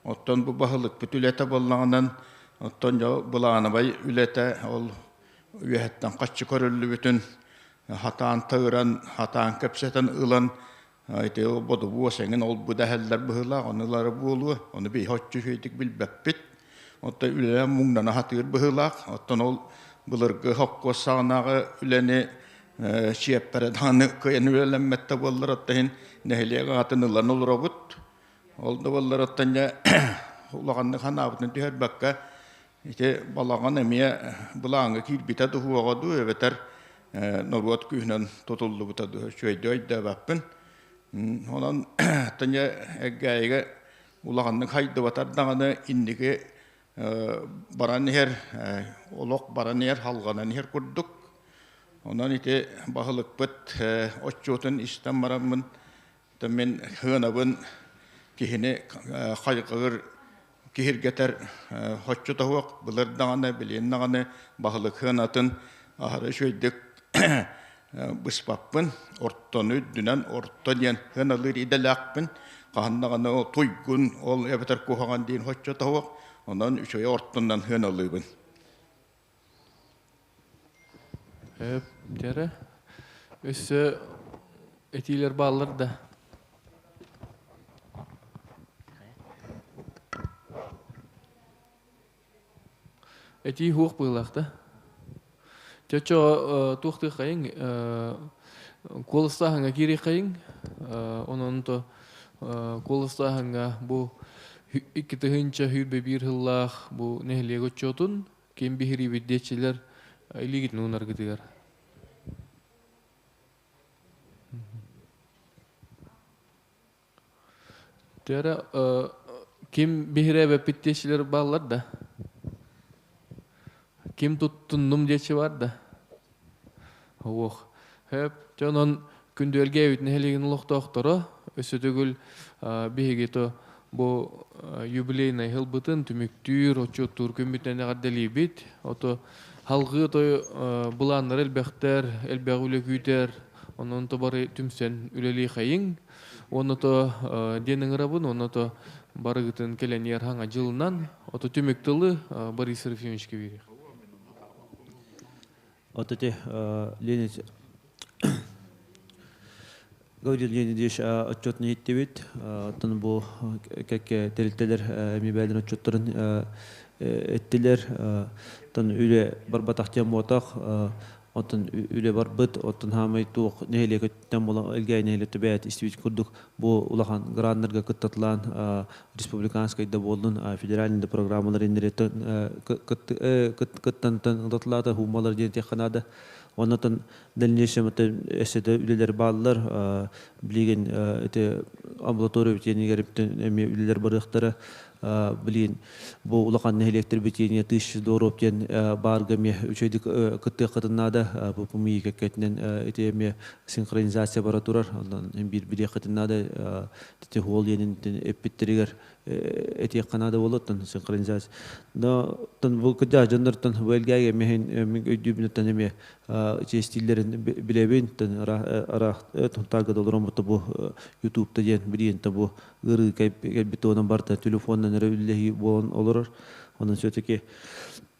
Оттон бу баһылыкпыт үлэтэ буоллаҕынан, оттон дьэ былаанабай үлэтэ ол үөһэттэн хаччы көрүллүбүтүн хатаан тыыран, хатаан кэпсэтэн ылан ити бодобуос эҥин ол-бу дэһэллэр быһыылаах, ону ылара буолуо, ону биһи оччо үчүгэйдик билбэппит. Оттон үлэлээн муҥнана сатыыр быһыылаах. Оттон ол былыргы хоккуос саҕанааҕы үлэни чиэппэрэ даҕаны кыайан үлэлэммэт да буоллар, оттон иһин нэһилиэк аатын ылан олоробут. Ол да буоллар оттон дьэ улаханнык санаабытын түһэрбэккэ ити балаҕан эмиэ былааҥҥа киирбитэ дуһуоҕа дуу эбэтэр норуот күүһүнэн тутуллубута дуу үчүгэйдик өйдөөбөппүн. Онон оттон дьэ Элгээйигэ улаханнык хайдыбатар даҕаны инники баран иһэр олох баран иһэр халҕанан иһэр курдук. Онон ити баһылыкпыт отчуотун истэн бараммын мин сыанабын киһини хайҕыыр киһиргэтэр хоччу тоһуох былыр даҕаны билигин даҕаны баһылык сыанатын аһары үчүгэйдик быспаппын ортону үрдүнэн орто диэн сыаналыыр идэлээхпин хаһан даҕаны туйгун ол эбэтэр куһаҕан диэн хоччо тоһуох онон үчүгэй ортонунан сыаналыыбын. Дьэрэ өссө этиилэр бааллар да. Этии хуох быылаах да. Чочо туохтыаххайыҥ куоластааһыҥҥа киириэххэйиҥ онон то Куоластааһыҥҥа бу 2021 сыллаах бу нэһилиэк отчуотун ким биһириибит диэччилэр илиигитин уунаргытыгар. Тиэрэ ким биһирээбэппит диэччилэр бааллар да? Ким туттуннум диэччи бар да? Уох. Хөп, дьэ онон Күндүөлгэ эбит нэһилиэгин олохтоохторо өссө төгүл биһиги то бу юбилейнай сылбытын түмүктүүр, отчуоттуур күммүтүнэн эҕэрдэлиибит. Ото халгыы той былааннар элбэхтэр, элбэх үлэ күүтэр, онон то бары түмсэн үлэлии хайыҥ. Уонна то диэн ыҥырабын, уонна то барыгытын кэлэн хаҥа дьылынан, ото түмүк тылы Борис Серафимовичка биэриэх. Вот эти Леонид Гаврил Леонидович отчетун иһиттибит. Оттон бу кэккэ тэрилтэлэр эми бэйэлэрин отчуттарын эттилэр. Оттон үлэ барбатах диэн буотах. Оттон үлэ барбыт, оттон хаамай туох нэһилиэкөттөн була Элгээйи нэһилиэктэ бэйэт истибит курдук бу улахан граннарга кыттатылаан республиканскай да буоллун, федеральный да программалар иннилэртэн кыттантан ылатылаата хуумалар диэн этиэххэ наада. Оннотон дальнейшем өссө да үлэлэр бааллар. Билигин ити амбулатория битиэнигэр эмиэ үлэлэр барыахтара. Билигин бу улахан нэһилиэктэр битиэниэ тысяча здоров диэн баарга эмиэ үчүгэйдик кыттыаххытын наада. Бу ПМИ кэккэтинэн ити эмиэ синхронизация бара турар. Онон биир билиэххитин наада. Ити хуол диэнин эппиттэригэр этиэххэ наада буолуоттан синхронизация. Но тон бу кыдьаа дьоннортон бу элгээгэ эмиэ өйдүүбүнүттэн эмиэ чиэстииллэрин билэбин тон араах тунтаарга да олорон бу ютубта диэн билиэн бу ыарыы кэлбит туонан барда телефонунан эрэ үллэһии буолан олорор. Онон все-таки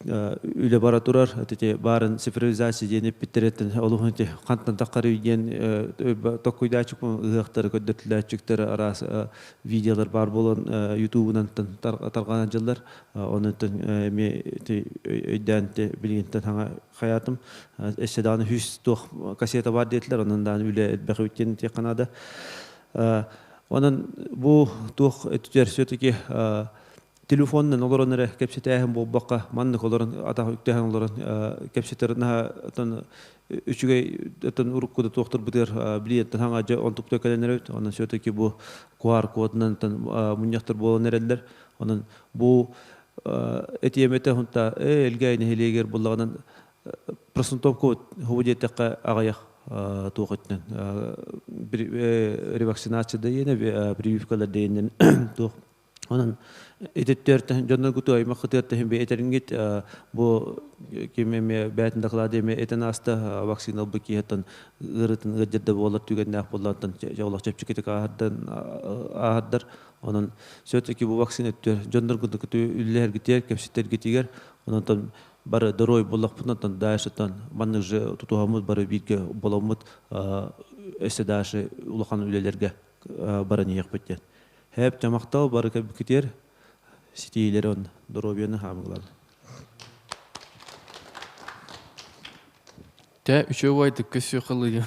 үлэ бара турар. Ити баарын цифровизация диэн эппиттереттен олуһун ити хантан таххары диэн токкуйдаачык ыһыахтары көрдөртүлээччиктэр араас видеолар бар болон ютубунан тарҕанан дьыллар. Онон эми өйдөөн билигинтен хаҥа хаятым. Эссе дааны хүс туох кассета бар диэтилер, онон дааны үлэ элбэх үттен тиэхханада. Онон бу туох өттүтэр все-таки телефонунан олорон эрэ кэпсэтээһин буолбакка, маннык олорон атах үктэһэн олорон кэпсэтэр наһаа үчүгэй оттон урукку да туохтарбытыгар билиэттэн хаҥа дьэ онтукта кэлэн эрэбит. Онон все-таки бу QR кодунан мунньахтар буолан эрэллэр. Онон бу этиэмэтэ хунта Элгээйи нэһилиэгэр буллаҕынан процентовка хубу диэтэххэ аҕыйах туох өттүнэн ревакцинация да иэнэ прививкалар да иэнэн туох онон ититтэртэн дьоннор куту аймак кытыаттаһын би этерингит бу ким эме бээтин доклады эме этен аста вакцина албы киһеттан ырытын ыддерде буолар түгэннээх буоллартан олох чэпчэкитик ааһардан ааһардар. Онон все-таки бу вакцина өттүөр дьоннор куту үллэһэргитигэр кэпсэтэргитигэр онон бары дорой буоллахпытынан дальше маннык же тутуһаммыт бары бииргэ боломмут өссө дальше улахан үлэлэргэ баран иһиэхпит диэн. Хэп чамактал бары кэбикитер ситиилер он здоровьяны хаамылар. Тэ үчүгэй тыккы сүйқылы.